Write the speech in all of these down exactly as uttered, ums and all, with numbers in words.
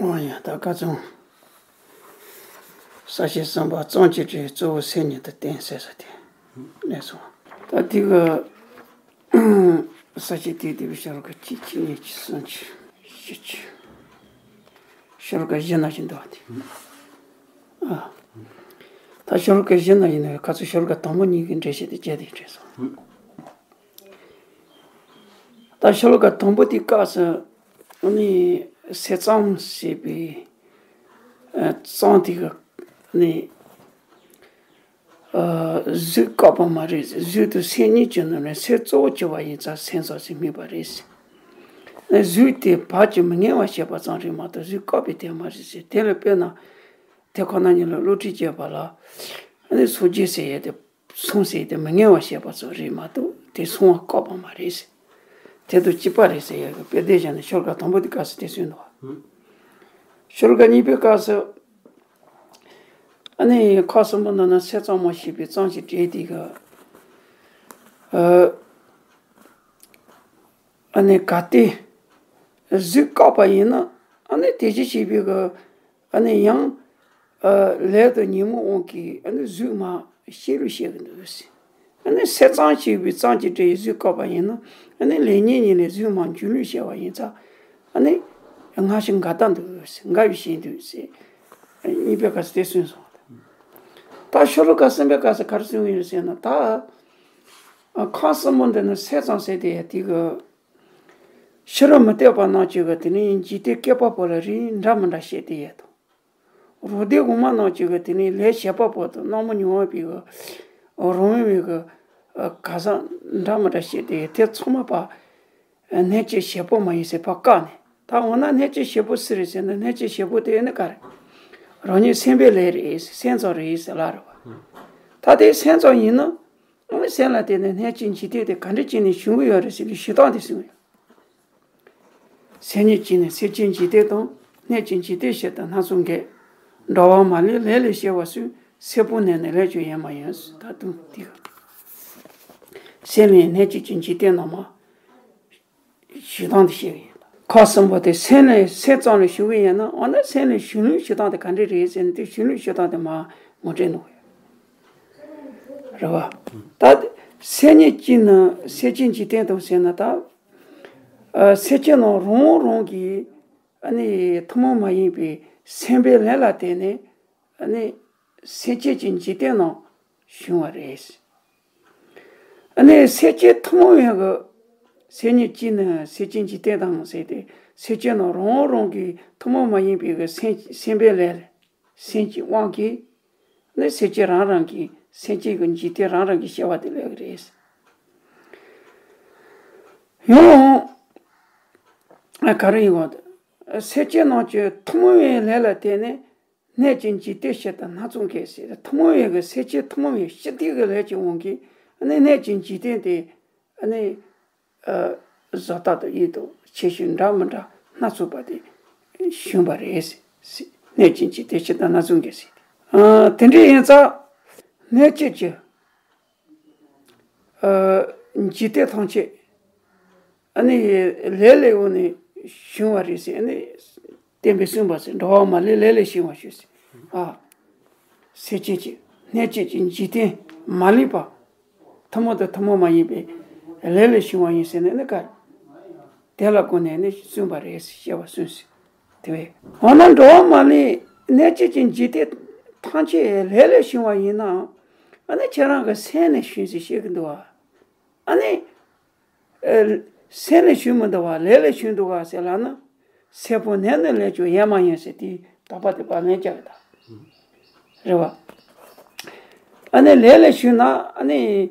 ཨོ་ཡ། ད་ཁ་སང་ས་བཅད་གསུམ་པ་གཙང་གཅིག་སྒྲིལ་གཙོ་བོ་སེམས་ཉིད་དུ་བསྟེན་ཟེར་ས་དེ་གནས་སོང་། ད་དེ་གི་ས་བཅད་དེ་དེ་བའི་ཤོ་ལོ་ཀ་གཅིག་གཅིག་གཉིས་གཅིག་གསུམ་གཅིག་བཞི་གཅིག་ཤོ་ལོ་ཀ་བཞི་ན་བཞིན་འདུག་བ་དེ། ཨ། ད་ཤོ་ལོ་ཀ་བཞི་ན་བཞིན་འདུག་བ། ཁ་སང་ཤོ་ལོ་ཀ་དང་པོ་གཉིས་ཀྱི་འགྲེལ་བཤད་དེ་བྱས་ཏེ་བྲིས་སོང་། ད་ཤོ་ལོ་ཀ་དང་པོ་དེའི་སྐབས་སུ་ཨ་ནི་ཟས་གཙང་ཞེས་པའི་ཨ་གཙང་དེ་གི་ཨ་ནི་ཨ་གཟུགས་བཀག་པ་མ་རེད། གཟུགས་དང་སེམས་གཉིས་ཀྱི་ནང་ནས་སེམས་གཙོ་བོ་གྱུར་པ་ཡིན་ཙང་སེམས་ཙམ་ཞེས་སྨོས་པ་རེད། ཨ་ནི་གཟུགས་དེ་བག་གིས་མི་གཉེར་བར་བྱེད་པ་ཙམ་རེད་མ་གཏོགས་གཟུགས་བཀག་པའི་དོན་མ་རེད་ཟེར། དེ་ལ་དཔེར་ན་དེ་ཁོ་ན་ཉིད་ལ་བསླུ་བྲིད་བྱས་པ་ལ་ཨ་ནི་སངས་རྒྱས་ཟེར་ཡས་དེ། སོང་ཟེར་དེ་མི་གཉེར་བར་བྱེད་པ་ཙམ་རེད་མ་གཏོགས་དེ་སོང་བ་བཀག་པ་མ་རེད་ཟེར། དེ་དང་གཅིག་པ་རེད་ཟེར་ཡག་གི་དཔེ་དེ་བཞག་ནས་ཤོ་ལོ་ཀ་དང་པོ་དེ་སྐབས་སུ་དེ་གསུངས་འདུག་བ། ཤོ་ལོ་ཀ་གཉིས་པའི་སྐབས་སུ་ཨ་ནི་ཁམས་གསུམ་པོ་ནང་ན་ཟས་གཙང་མ་ཞེས་པའི་གཙང་གཅིག་སྒྲིལ་དེ་གི་ཨ་ཨ་ནི་གལ་ཏེ་གཟུགས་བཀག་པ་ཡིན་ན་ཨ་ནི་དེ་བཞིན་གཤེགས་པའི་གི་ཨ་ནི་ཡང་ཨ་ལས་དང་ཉོན་མོངས་དབང་གིས་ཨ་ནི་གཟུགས་མ་གཤེགས་ལུགས་བཤད་ཀྱི་འདུག་ཟེར། ཨ་ནི་ཟས་གཙང་ཞེས་པའི་གཙང་གཅིག་སྒྲིལ་གཟུགས་བཀག་པ་ཡིན་ན་ཨ་ནི་ལས་ཉོན་གཉིས་ལས་གཟུགས་མ་འབྱུང་ལུགས་བཤད་པ་ཡིན་ཙང་ཨ་ནི་སྔ་ཕྱི་འགལ་ཟླ་འདུག་ཟེར། འགལ་བའི་ཞེན་འདུག་ཟེར། གཉིས་པའི་སྐབས་སུ་དེ་གསུངས་སོང་། ད་ཤོ་ལོ་ཀ་གསུམ་པའི་སྐབས་སུ་ག་རེ་གསུངས་ཡོད་ཟེར་ན། ད་ཨ་ཁམས་གསུམ་པོ་འདི་ནི་ཟས་གཙང་ཟེར་དེ་ཡ་དེ་གི་ཕྱི་རོལ་མུ་སྟེགས་པ་རྣམས་ཀྱིས་གི་དེ་ནི་འཇིག་རྟེན་བསྐལ་པ་པོ་ལ་རིགས་འདྲ་མི་འདྲ་བཤད་དེ་ཡོད་དོ། རོགས་ཟླའི་དབུ་མ་རྣམས་ཀྱིས་གི་དེ་ནི་ལས་བྱེད་པ་པོ་དང་སྣང་མུན་མྱོང་བ་པའི་གི་རང་དབང་བའི་གི་ག་ས་འདྲ་མི་འདྲ་བཤད་དེ་ཡོད། དེ་ཚང་མ་པ་གནོད་བྱེད་བྱེད་པོ་མ་ཡིན་ཟེར་ཕར་བཀག་ནས། ད་འོ་ན་གནོད་བྱེད་བྱེད་པོ་སུ་རེད་ཟེར་ན་གནོད་བྱེད་བྱེད་པོ་དེ་ནི་ག་རེ། རང་ཉིད་སེམས་པའི་ལས་རེད། སེམས་ཙམ་རེད་ཟེར་ལབ་རེད་བ། ད་དེ་སེམས་ཙམ་ཡིན་ན། སེམས་ལ་བརྟེན་ནས་གནོད་བྱེད་འཇིག་རྟེན་དེ་ག་འདྲ་བྱས་ནས་བྱུང་གི་ཡོད་རེད་ཟེར་ནས་ཞུ་སྟངས་དེ་གསུངས་ཡོད། སེམས་ཉིད་ཀྱིས་ནི་སེམས་ཅན་འཇིག་རྟེན་དང་། གནོད་བྱེད་འཇིག་རྟེན་ཕྱིར་དུ་སྣ་ཚོགས་འགེབས། འགྲོ་བ་མ་ལུས་ལས་ལས་སྐྱེ་བ་སུ། སེར་པོ་གནས་ནས་ལས་ཀྱང་ཡལ་མ་ཡིན། ད་དུང་དེ་སེམས་ལས་གནོད་བྱེད་ཀྱི་འཇིག་རྟེན་རྣམས་ཞུ་སྟངས་དེ་བཤད་ཀྱི་ཡོད། ཁམས་གསུམ་པོ་དེ་སེམས་ལས་སེམས་ཙམ་ལས་བྱུང་བ་ཡིན་ན་འོ་ན་སེམས་ལས་བྱུང་ལུགས་ཞུ་སྟངས་དེ་ག་འདྲ་རེད་ཟེར་ན། དེ་བྱུང་ལུགས་ཞུ་སྟངས་དེ་མར་ངོ་སྤྲོད་གནང་གི་ཡོད་རེད་བ། ད་སེམས་ཉིད་ཀྱིས་ནི་སེམས་ཅན་འཇིག་རྟེན་དང་ཟེར་ན། ད་ཨ་སེམས་ཅན་རྣམས་རང་རང་གི་ཨ་ནི་ཐུན་མོང་མ་ཡིན་པའི་སེམས་པའི་ལས་ལ་བརྟེན་ནས་ཨ་ནི་སེམས་ཅན་གྱི་འཇིག་རྟེན་རྣམས་བྱུང་བ་རེད། ཨ་ནི་སེམས་ཅན་ཐུན་མོང་བའི་གི་སེམས་ཉིད་ཀྱིས་ནི་སེམས་ཅན་འཇིག་རྟེན་དང་ཟེར་ཏེ། སེམས་ཅན་རྣམས་རང་རང་གི་ཐུན་མོང་མ་ཡིན་པའི་གི་སེམས་སེམས་པའི་ལས་སེམས་ཀྱི་དབང་གིས་ནི་སེམས་ཅན་རང་རང་གི་སེམས་ཅན་གྱི་འཇིག་རྟེན་རང་རང་གི་སྐྱེ་བ་དེ་ལེན་གྱི་རེད། ཡང་ག་རེ་ཡིན་གོ། སེམས་ཅན་རྣམས་ཀྱི་ཐུན་མོང་བའི་ལས་ལ་བརྟེན་ནས་གནོད་བྱེད་འཇིག་རྟེན་ཕྱིར་དུ་སྣ་ཚོགས་འགེབས་ཟེར། ཐུན་མོང་བའི་གི་སེམས་ཅན་ཐུན་མོང་བའི་ཕྱི་དེ་གི་ལས་ཀྱི་དབང་གིས་ཨ་ནི་གནོད་བྱེད་འཇིག་རྟེན་དེ་ཨ་ནི་ཨ་བཟོ་ལྟ་དང་ཡིད་དང་ཆེ་ཆུང་འདྲ་མི་འདྲ་སྣ་ཚོགས་པ་དེ་བྱུང་བ་རེད་ཟེར། གནོད་བྱེད་འཇིག་རྟེན་ཕྱིར་དུ་སྣ་ཚོགས་འགེབས་ཟེར། ཨ་དེ་འདྲ་ཡིན་ཙང་གནོད་བྱེད་ཀྱི་ཨ་འཇིག་རྟེན་ཐམས་ཅད་ཨ་ནི་ལས་ལས་འོངས་ནས་བྱུང་བ་རེད་ཟེར། ཨ་ནི་བསྟན་པས་གསུངས་པ་ཟེར། འགྲོ་བ་མ་ལུས་ལས་ལས་བྱུང་བ་ཞུ་ཟེར། ཨ་སེམས་ཅན་གྱི་གནོད་བྱེད་ཀྱི་འཇིག་རྟེན་མ་ལུས་པ་ཐུན་མོང་དང་ཐུན་མོང་མ་ཡིན་པའི་ལས་ལས་བྱུང་བ་ཡིན་ཟེར་ནས་ནི་ག་དེ་ལ་བཀོད་ནས་ནི་གསུངས་པ་རེད་ཟེར། བཤད་པ་གསུངས་ཟེར། དེ་བས་འོ་ན་འགྲོ་བ་མ་ལུས་གནོད་བྱེད་ཀྱི་འཇིག་རྟེན་ཐམས་ཅད་ལས་ལས་བྱུང་བ་ཡིན་ནའང་ཨ་ནི་ཁྱེད་རང་གི་སེམས་ནས་བྱུང་ཟེར་བཤད་ཀྱི་འདུག་བ། ཨ་ནི་ཨ་སེམས་ལས་བྱུང་མི་འདུག་བ། ལས་ལས་བྱུང་འདུག་བ་ཟེར་ལབ་ན། སེར་པོ་གནས་ནས་ལས་ཀྱང་ཡལ་མ་ཡིན་ཟེར། དེའི་དོགས་པ་དེ་ཕར་ལན་རྒྱག་གི་ད། རེད་བ། ཨ་ནི་ལས་ལས་བྱུང་ན་ཨ་ནི་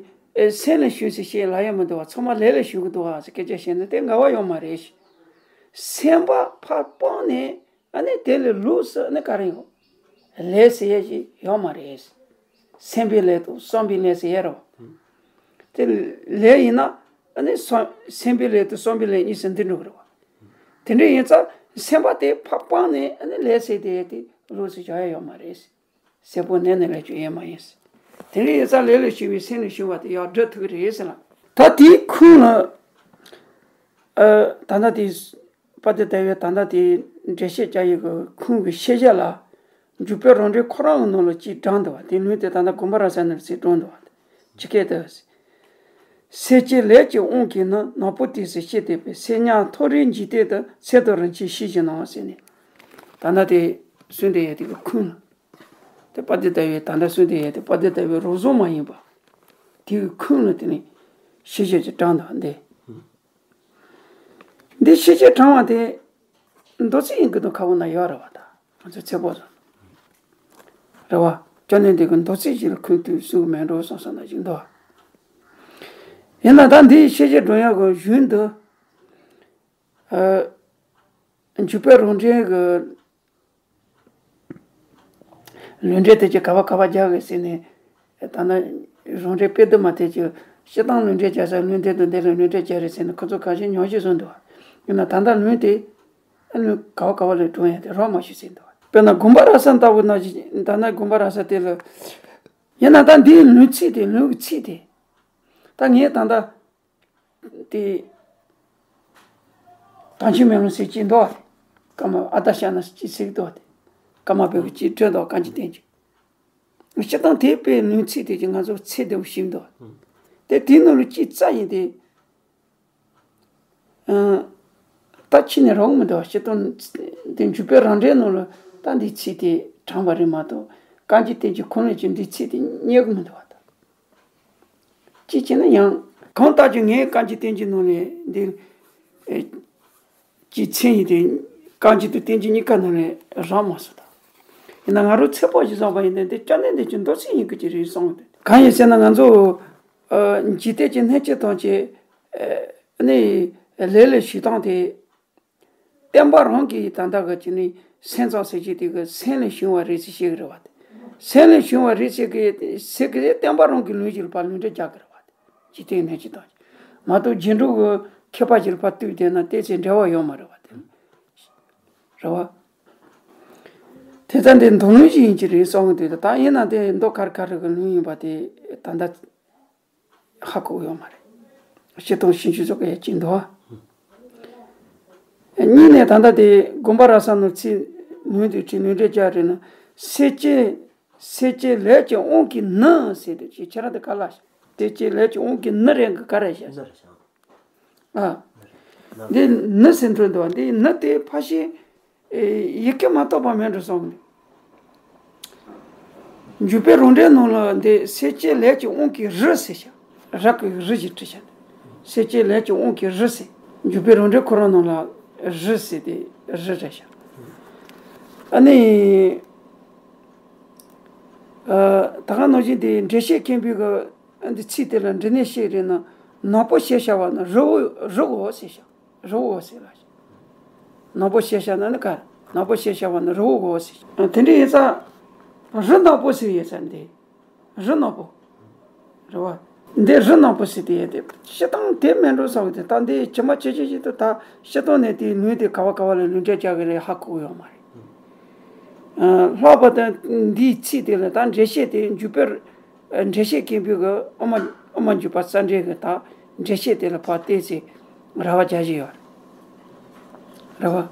ཨེ་སེམས་ལས་བྱུང་ཟེར་བཤད་ལབ་ཡ་མི་འདུག་བ། ཚང་མ་ལས་ལས་བྱུང་གི་འདུག་བ་ཟེར་སྐད་ཆ་བཤད་ན་དེ་འགལ་བ་ཡོད་མ་རེད། སེམས་པ་ཕར་སྤངས་ནས་ཨ་ནི་དེ་ལས་ལོགས་སུ་ཨ་ནི་ག་རེ་ཡོད། ལས་ཟེར་ཡ་ཞིག་ཡོད་མ་རེད། སེམས་པའི་ལས་དང་བསམ་པའི་ལས་ཟེར་ཡ་རེད་བ། དེ་ལས་ཡིན་ན་ཨ་ནི་བསམ་སེམས་པའི་ལས་དང་བསམ་པའི་ལས་གཉིས་སུ་འདུས་འགྲོ་གི་རེད་བ། དེ་འདྲ་ཡིན་ཙང་སེམས་པ་དེ་ཕར་སྤངས་ནས་ཨ་ནི་ལས་ཟེར་དེ་དེ་ལོགས་སུ་བཞག་ཡ་ཡོད་མ་རེད། སེར་པོ་གནས་ནས་ལས་ཀྱང་ཡལ་མ་ཡིན། དེ་འདྲ་ཡིན་ཙང་ལས་ལས་བྱུང་བའི་སེམས་ལས་བྱུང་བ་དེ་ཡང་སྒྲུབ་ཐུབ་ཀྱི་རེད་ཟེར་ལ། ད་དེའི་ཁུངས་ལ་ཨ་ད་ལྟ་དེ་དཔལ་ལྡན་ཟླ་བས་ད་ལྟ་དེ་ འགྲེལ་བཤད་རྒྱག་ཡས་ཀྱི་ཁུངས་ཀྱི་ཤེས་བྱ་ལ། འཇུག་པའི་རང་འགྲེལ་ཁོ་རང་གི་ནང་ལ་ཅིག་དྲངས་འདུག་བ། དེ་ལུང་དེ་ད་ལྟ་དགོངས་པ་རབ་གསལ་ནང་ལ་ཅིག་དྲངས་འདུག་བ། ཇི་སྐད་དུ། སེལ་བྱེད་ལས་ཀྱི་དབང་གིས་ནི། ནག་པོ་དེ་ཚེ་ཤེས་བསྡད་པས། སེལ་སྙམ་མཐོ་རིས་འཇིག་རྟེན་དུ། ཚད་དང་རིན་ཆེན་ཤེས་བཞིན་ནོ་ཟེར་ནས། ད་ལྟ་དེ་གསུངས་བསྡད་ཡས་དེ་གི་ཁུངས་ལ། དེ་དཔལ་ལྡན་ཟླ་བའི་ད་ལྟ་གསུངས་བསྡད་ཡས་དེ་དཔལ་ལྡན་ཟླ་བའི་རོབ་ཟོམ་མ་ཡིན་པ། དེ་གི་ཁུངས་ལ་དེ་ནས་ཤེས་བྱ་ཅིག་དྲངས་དང་འདི། འདི་ཤེས་བྱ་དྲངས་པ་དེ་མདོ་ཚིག་ཡིན་གྱི་འདུག་ཁ་བོ་ན་ཡོད་རེད་བ། ད་ང་ཚོ་ཚེ་པོ་ཚོ་རེད་བ། སྐྱབས་གནས་འདི་གི་མདོ་ཚིག་ཅིག་ལ་ཁུངས་གཏུགས་སྲོལ་མེད་འགྲོ་བསམ་བསམ་ན་ཞིག་འདུག་ཡིན་ན་ད་འདིའི་ཤེས་བྱ་སྒྲུབ་ཡག་གི་གཞུང་འདི། ཨ། འཇུག་པའི་རང་འགྲེལ་གྱི་ལུང་འདྲེན་དེ་ཅིག་ག་བ་ག་བ་རྒྱག་གི་ཟེར་ནས། ད་ནི་རང་འགྲེལ་དཔེ་དེབ་མ་དེ་ཅིག་སྤྱིར་བཏང་ལུང་འདྲེན་རྒྱག་ས་ལུང་དེབ་དང་འདི་ལ་ལུང་འདྲེན་རྒྱག་རེད་ཟེར་ནས་ཁོ་ཚོ་གང་ཤེས་ཉོག་ཤེས་བཟོ་འདུག་ཡིན་ན་ད་ལྟ་ལུང་དེ་ལུང་ག་བ་ག་བ་ལ་དྲངས་ཡ་དེ་རོབ་མ་ཞུ་ཟེར་འདུག་དཔེར་ན་དགོངས་པ་རབ་གསལ་ལྟ་བུ་ན་ཅིག་ད་ནི་དགོངས་པ་རབ་གསལ་དེ་ལ། ཡིན་ན་ད་འདིའི་ལུང་ཚིག་དེ་ལུང་གི་ཚིག་དེ། ད་ངས་ད་ལྟ། དེ། དྭངས་ཆུ་མེ་ལོང་ཟེར་གྱི་འདུག་བ། ཀརྨ་ཨ་ཏ་ཤ་ན་ཟེར་གྱི་ཟེར་གྱི་འདུག་བ། དེ། ཀརྨ་པའི་གི་ཅིག་བྲིས་འདུག་གངས་ཅན་བསྟན་བཅོས། སྤྱིར་བཏང་དེ་དཔེ་ལུང་ཚིག་དེ་ཅིག་ང་ཚོ་ཚད་ལྡན་པོ་ཞིག་འདུག་བ། དེ་དེའི་ནང་ལ་ཅིག་རྩ་ཡིན་ཏེ། ཨ། ད་ཕྱི་ནས་རོགས་མི་འདུག་བ། སྤྱིར་བཏང་དེ་འཇུག་པའི་རང་འགྲེལ་ནང་ལ་ད་འདི་ཚིག་དེ་དྲངས་པ་རེད་མ་གཏོགས་གངས་ཅན་བསྟན་བཅོས་ཁོ་ནས་ཀྱང་འདི་ཚིག་དེ་རྙེད་གི་མི་འདུག་བ་ད། ཅིག་བྱས་ན་ཡང་གང་ལྟར་ཀྱང་ངས་གངས་ཅན་བསྟན་བཅོས་ནང་ནས་འདི། ཨེ། ཅིག་མཚན་ཡིན་ཏེ། གངས་ཅན་དང་བསྟན་བཅོས་གཉིས་ཀ་ནང་ནས་རག་མ་སོང་ད། ཡིན་ན་ང་རང་ཚེ་དཔག་ཅིག་བཟུང་བ་ཡིན་ན་འདི་སྐྱབས་གནས་འདི་ཅིག་མདོ་ཚིག་ཡིན་དགོས་ཀྱི་རེད་བསམ་གི་འདུག་གང་ཡིན་ཟེར་ན་ང་ཚོ། ཨ། འཇིག་རྟེན་གྱི་གནས་སྐབས་དང་ཅིག་ཨ་ནི་ལས་ལས་བྱེད་སྟངས་དེ། བསྟན་པ་རང་གི་ད་ལྟ་གི་ཅི་ནི་སེམས་ཙམ་ཟེར་གྱི་དེ་གི་སེམས་ལས་བྱུང་བ་རེད་ཟེར་བཤད་གི་རེད་བ། དེ་སེམས་ལས་བྱུང་བ་རེད་ཟེར་གི་ཟེར་གི་བསྟན་པ་རང་གི་ལུང་ཞིག་ལ་ཕར་ལུང་འདྲེན་རྒྱག་གི་རེད་བ། དེ་ཅི་སྟེང་ནས་ཅི་དང་མ་གཏོགས་རྗེས་འགྲོ་གི་མཁས་པ་ཞིག་ལ་ཕར་ལྟོས་བསྡད་ན་དེ་ཚེ་འབྲེལ་བ་ཡོད་མ་རེད་བ། དེ་རེད་བ། དེ་ཙམ་དེ་མདོ་ལུང་ཞིག་ཡིན་གྱི་རེད་བསམ་གི་འདུག་ད་ཡིན་ན་དེ་མདོ་ག་རེ་ག་རེ་གི་ལུང་ཡིན་པ་དེ་ད་ལྟ། ཧ་གོ་ཡོད་མ་རེད། སྤྱིར་བཏང་ཞིབ་འཇུག་ཚོ་གས་ཅིག་འདུག་ཨ། གཉིས་ནས་ད་ལྟ་དེ་དགོངས་པ་རབ་གསལ་ནོར་ཚིག་ལུང་དུ་ཅིག་ལུང་འདྲེན་རྒྱག་རེད་ན། སེལ་བྱེད། སེལ་བྱེད་ལས་ཀྱི་དབང་གིས་ནི་ཟེར་དུས་ཅིག་ཁྱེད་རང་དེ་ག་ལ་ཤག་དེ་ཅིག་ལས་ཀྱི་དབང་གིས་ནི་རེད་གི་ག་རེ་ཤག་ཨ། འདི་ནི་ཟེར་འགྲོ་འདུག་བ། འདི་ནི་དེ་ཕལ་ཆེར། ཨེ། ཡི་གེ་མ་གཏོགས་པ་མེད་འགྲོ་སོང་། འཇུག་པའི་རང་འགྲེལ་ནང་ལ་འདི་སེལ་བྱེད་ལས་ཀྱི་དབང་གིས་རི་ཟེར་ཤག་རི་གི་རི་ཞིག་བྲིས་ཤག་སེལ་བྱེད་ལས་ཀྱི་དབང་གིས་རི་ཟེར། འཇུག་པའི་རང་འགྲེལ་ཁོ་རང་ནང་ལ་རི་ཟེར་ཏེ་རི་རེད་ཤག་ཨ་ནི། ཨ། ད་ག་ནང་བཞིན་དེ་འགྲེལ་བཤད་མཁན་པོའི་གི་འདི་ཚིག་དེ་ལ་འབྲི་ནི་ཞིག་རེད་ན། ནག་པོ་ཞེས་བྱ་བ་ནི་རི་བོ་རི་བོ་ཟེར་ཤག་རི་བོ་ཟེར་ལ། ནག་པོ་ཞེས་བྱ་ན་ནི་ག་ནག་པོ་ཞེས་བྱ་བ་ནི་རི་བོ་བོ་ཟེར། དེ་འདྲ་ཡིན་ཙང་། རི་ནག་པོ་ཟེར་ཡོད་ས་འདི། རི་ནག་པོ། རེད་བ། འདི་རི་ནག་པོ་ཟེར་དེ་ཡོད་དེ། སྤྱིར་བཏང་དེ་མིན་འགྲོ་ས་བོ་དེ་ད་འདི་ཇི་མ་ཇི་བཞིན་ཞིག་ཏུ་ད་སྤྱིར་བཏང་ནས་དེའི་ལུང་དེ་ག་བ་ག་བ་ལ་ལུང་འདྲེན་རྒྱག་གི་རེད་ཧ་གོ་ཡོད་མ་རེད། ལྷག་པར་དུ་འདིའི་ཚིག་དེ་ལ་ད་འགྲེལ་བཤད་དེ་འཇུག་པའི། འགྲེལ་བཤད་མཁན་པོའི་གི་དབུ་མ་དབུ་མ་འཇུག་པ་རྩ་འགྲེལ་གི་ད་འགྲེལ་བཤད་དེ་ལ་ཕར་བལྟས་ཚེ་ར་བ་རྒྱག་བཞིན་ཡོད་རེད། རེད་བ།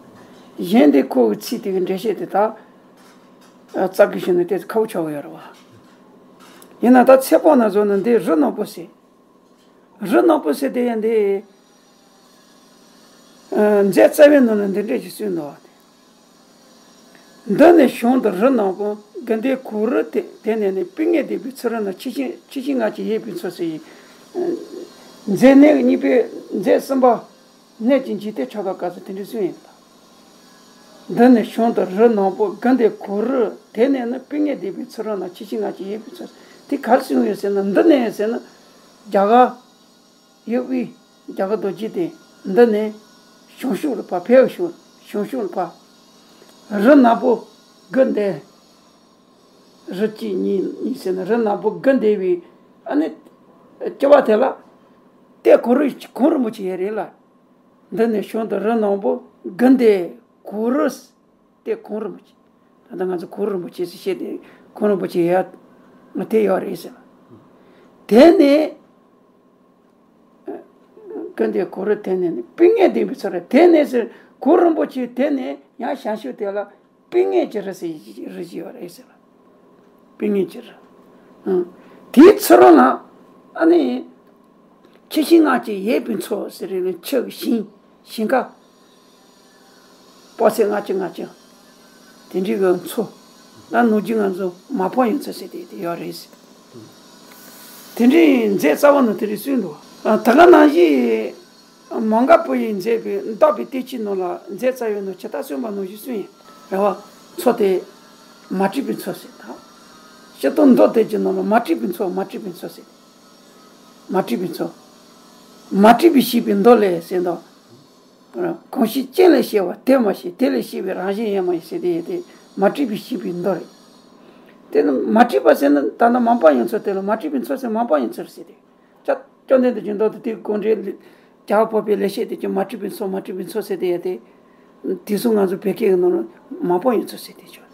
གཞན་དེ་ཁོ་གི་ཚིག་དེ་གི་འགྲེལ་བཤད་དེ་ད་རྩ་གི་ཞུ་ན་ཏོག་ཙམ་ཁག་པོ་ཆགས་ཀྱི་ཡོད་རེད་བ། ཡིན་ན་ད་ཚེ་དཔག་ན་བཟོ་ན་འདི་རི་ནག་པོ་ཟེར། རི་ནག་པོ་ཟེར་དེ་ཡང་འདི། ཨ། མཛད་རྩ་བའི་ནང་ལ་འདི་འདྲ་ཞིག་གསུངས་འདུག་བ། འདི་ནི་བྱང་དུ་རི་ནག་པོ། དགུ་ཟླའི་གུར་དེ་དེ་ནས་ནི། སྤོས་ངད་ལྡན་པའི་ཚུལ་རིག་ན། ཆུ་ཤིང་ཆུ་ཤིང་ལྔ་བཅས་ཡོད་པའི་ཚུལ་ཟེར། མཛད་གནས་གཉིས་པའི་མཛད་གསུམ་པ། གནས་ཀྱི་འཇིག་རྟེན་ཆགས་སྡང་སྐབས་སུ་དེ་འདྲ་གསུངས་ཡིན་ད། འདི་ནི་བྱང་དུ་རི་ནག་པོ། དགུ་ཟླའི་གུར་དེ་ནས་ནི། སྤོས་ངད་ལྡན་པའི་ཚུལ་རིག་ན། ཆུ་ཤིང་ལྔ་བཅས་ཡོད་པའི་ཚུལ། དེ་ག་རེ་གསུངས་ཡོད་ཟེར་ན། འདི་ནས་ཟེར་ན། རྒྱ་གར་ཡུལ་དབུས་རྒྱ་གར་རྡོ་རྗེ་གདན་འདི་ནས་བྱང་ཕྱོགས་ལ་ཕར། བལ་ཡུལ་བྱང་ཕྱོགས་ལ་ཕར། རི་ནག་པོ་དགུ་ཟླའི། རི་གཅིག་གཉིས་གཉིས་ཟེར་ན་རི་ནག་པོ་དགུ་ཟླའི་བའི་ཨ་ནི་ལྕི་བ་དེ་ལ་ལྟེ་གུ་རུ་གུ་རུ་རིན་པོ་ཆེ་ཡོད་རེད་ལ། འདི་ནས་བྱང་དུ་རི་ནག་པོ་དགུ་ཟླའི་གུ་རུ། ལྟེ་གུ་རུ་རིན་པོ་ཆེ། ད་ལྟ་ང་ཚོ་གུ་རུ་རིན་པོ་ཆེ་ཟེར་བཤད་དེ་གུ་རུ་རིན་པོ་ཆེ་ཡར་ང་དེ་ཡོད་རེད་ཟེར་བ། དེ་ནས་ཀུན་ཏུ་གུ་རུ་དེ་ནས་ནི། སྤོས་ངད་ལྡན་པའི་ཚུལ་རིག་དེ་ནས་ཟེར། གུ་རུ་རིན་པོ་ཆེ་དེ་ནས་ཡང་ཞང་ཞུང་དེ་ལ་སྤོས་ངད་ཀྱི་རི་ཟེར་རི་ཞིག་ཡོད་རེད་ཟེར་བ། སྤོས་ངད་ཀྱི་རི། ཨང་། དེའི་ཚུར་རོང་ལ་ཨ་ནི། ཁྱི་ཤིང་ལྔ་བཅུ་ཡས་པའི་མཚོ་ཟེར་རེད། ཁྱི་གི་ཤིང་། ཤིང་ཁ། དཔག་ཚད་ལྔ་བཅུ་ལྔ་བཅུ། དེ་འདྲའི་གི་མཚོ། ལ་ནུབ་རྒྱུད་ང་ཚོ་མ་ཕམ་ཡུལ་ཚོ་ཟེར་དེ་དེ་ཡོད་རེད་ཟེར། དེ་འདྲའི་མཛད་རྩ་བ་ནང་དེ་འདྲའི་གསུངས་འདུག་ཨ། ད་ག་ནང་བཞིན། མོའུ་འགལ་བུ་ཡིས་མཛད་པའི་འདག་པའི་གཏེར་ཆོས་ནང་ལ་མཛད་རྩ་བའི་ནང་ཇི་ལྟར་གསུངས་པ་ནང་བཞིན་གསུངས་ཡིན། རེད་བ། མཚོ་དེ་མ་བྲིས་པའི་མཚོ་ཟེར་ད། སྤྱིར་བཏང་མདོ་སྡེ་གི་ནང་ལ་མ་བྲིས་པའི་མཚོ། མ་བྲིས་པའི་མཚོ་ཟེར། མ་བྲིས་པའི་མཚོ། མ་བྲིས་པའི་ཤེས་པའི་མདོ་ལས་ཟེར་ད། གང་ཞིག་རྐྱེན་ལས་སྐྱེ་བ་དེ་མ་ཤེས། དེ་ལས་སྐྱེ་བའི་རང་བཞིན་ཡོད་མ་ཡིན་ཟེར་དེ་ཡོད་དེ། མ་བྲིས་པའི་ཤེས་པའི་མདོ་རེད། དེ་ནི་མ་བྲིས་པ་ཟེར་ན་ད་ལྟ་མ་ཕམ་ཡུལ་ཚོ་དེ་ལ་མ་བྲིས་པའི་མཚོ་ཟེར། མ་ཕམ་ཡུལ་ཚོ་ཟེར་དེ། ཅག་བཅོམ་ལྡན་འདས་ཀྱི་མདོ་དེ་དེའི་དགོངས་འགྲེལ་ལས། རྒྱ་གར་བོད་པའི་ལེགས་བཤད་དེ་ཀྱང་མ་བྲིས་པའི་མཚོ། མ་བྲིས་པའི་མཚོ་ཟེར་དེ་ཡོད་དེ། དེ་ཚོ་ང་ཚོ་བོད་སྐད་ཀྱི་ནང་ལ་མ་ཕམ་ཡུལ་ཚོ་ཟེར་དེ་ཆོག་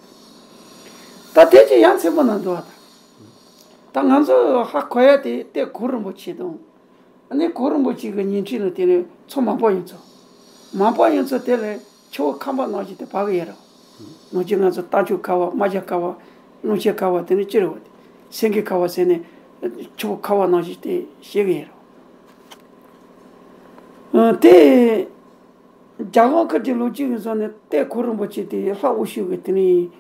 ད་དེ་ཅི་ཡང་ཚན་པོ་ན་འདུག་ཨ། ད་ང་ཚོ་ཧ་གོ་ཡ་དེ་གཏེར་གུ་རུ་རིན་པོ་ཆེ་དང་། ཨ་ནི་གུ་རུ་རིན་པོ་ཆེ་གི་ཉེ་འཁྲིས་ལ་དེ་ནས་མཚོ་མ་ཕམ་ཡུལ་ཚོ། མ་ཕམ་ཡུལ་ཚོ་དེ་ལས་ཆུ་བོ་ཁ་འབབ་ནང་བཞིན་དེ་འབབ་གི་ཡོད་རེད། ནང་བཞིན་ང་ཚོ་རྟ་མཆོག་ཁ་བ། རྨ་བྱ་ཁ་བ། ཀླུང་ཆེན་ཁ་བ། དེ་ནས་ཅི་རེད་བ། སེང་གེ་ཁ་བ་ཟེར་ནས་ཆུ་བོ་ཁ་བ་ནང་བཞིན་དེ་བཤད་གི་ཡོད་རེད། ཨ། དེ། རྒྱ་གར་ཁུལ་གྱི་ལོ་རྒྱུས་ཀྱི་ནང་ནས་གཏེར་གུ་རུ་རིན་པོ་ཆེ་དེ་ལྷ་དབུ་བཞུགས་ཀྱི་དེ་ནས་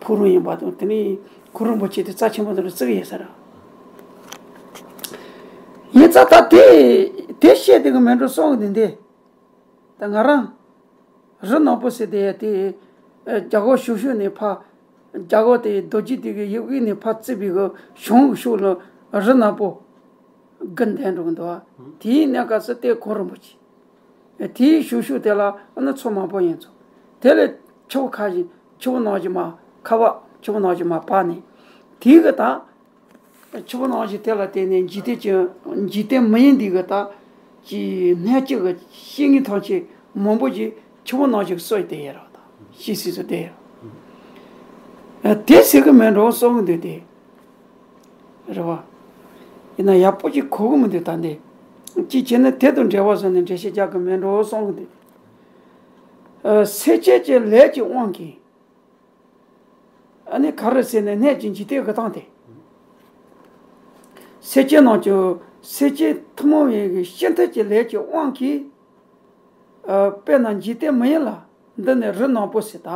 ཕུག་རོན་ཡིན་པ་དང་། དེ་ནས་གུ་རུ་རིན་པོ་ཆེ་དེ་རྩ་ཆེན་པོ་དེ་ལ་བརྩི་གི་ཡོད་ས་རེད། ཡིན་ཙང་ད་དེ་དེ་བཤད་དེ་གི་མེད་འགྲོ་བསམ་གི་འདུག་སྟེ། ད་ང་རང་རི་ནག་པོ་ཟེར་དེ་དེ་རྒྱ་གར་ཞུ་ཤུ་ནས་ཕར། རྒྱ་གར་དེ་རྡོ་རྗེ་གདན་གྱི་དབྱིབས་གི་ནས་ཕར་བརྩིས་པའི་གི་གཞུང་གི་ཕྱོགས་ལ་རི་ནག་པོ་དགུ་འདུས་འགྲོ་གི་འདུག་ཨ། དེའི་གནས་སྐབས་སུ་གཏེར་གུ་རུ་རིན་པོ་ཆེ། དེའི་ཞུ་ཤུ་དེ་ལ་ཨ་ནི་མཚོ་མ་ཕམ་ཡུལ་ཚོ། དེ་ལས་ཆུ་བོ་ཁ་བཞིན། ཆུ་བོ་ནང་བཞིན་མར་ཁ་བ། ཆུ་བོ་ནང་བཞིན་མར་འབབ་ནས། དེའི་གི་ད་ཆུ་བོ་ནང་བཞིན་དེ་ལ་བརྟེན་ནས་འཇིག་རྟེན་གྱི། འཇིག་རྟེན་མི་ཡི་འདི་གི་ད་ཀྱི་སྣོད་བཅུད་ཀྱི་བཤེས་གཉེན་ཐམས་ཅད་མང་པོ་ཞིག་ཆུ་བོ་ནང་བཞིན་གསོས་ཏེ་ཡོད་རེད་བ། ད་ཤེས་སྲིད་སུ་བསྡད་ཡོད། དེ་ཟེར་གི་མེད་འགྲོ་བསམ་གི་འདུག་སྟེ། རེད་བ། ཡིན་ན་ཡག་པོ་ཅིག་གོ་གི་མི་འདུག་ད་འདི། གཅིག་བྱས་ན་དེ་དང་འབྲེལ་བ་བཟོས་ནས་འགྲེལ་བཤད་རྒྱག་གི་མེད་འགྲོ་བསམ་གི་འདུག་ཨ། སེམས་ཅན་གྱི་ལས་ཀྱི་དབང་གིས། ཨ་ནི་ག་རེ་ཟེར་ན་སྣོད་ཀྱི་འཇིག་རྟེན་གི་སྟེང་དེ། སེམས་ཅན་རྣམས་ཀྱི། སེམས་ཅན་ཐུན་མོང་བའི་གི་ཤིན་ཏུ་གྱི་ལས་ཀྱི་དབང་གིས། ཨ། དཔེར་ན་འཇིག་རྟེན་མི་ཡི་ལ། འདི་ནི་རི་ནག་པོ་ཟེར་ད།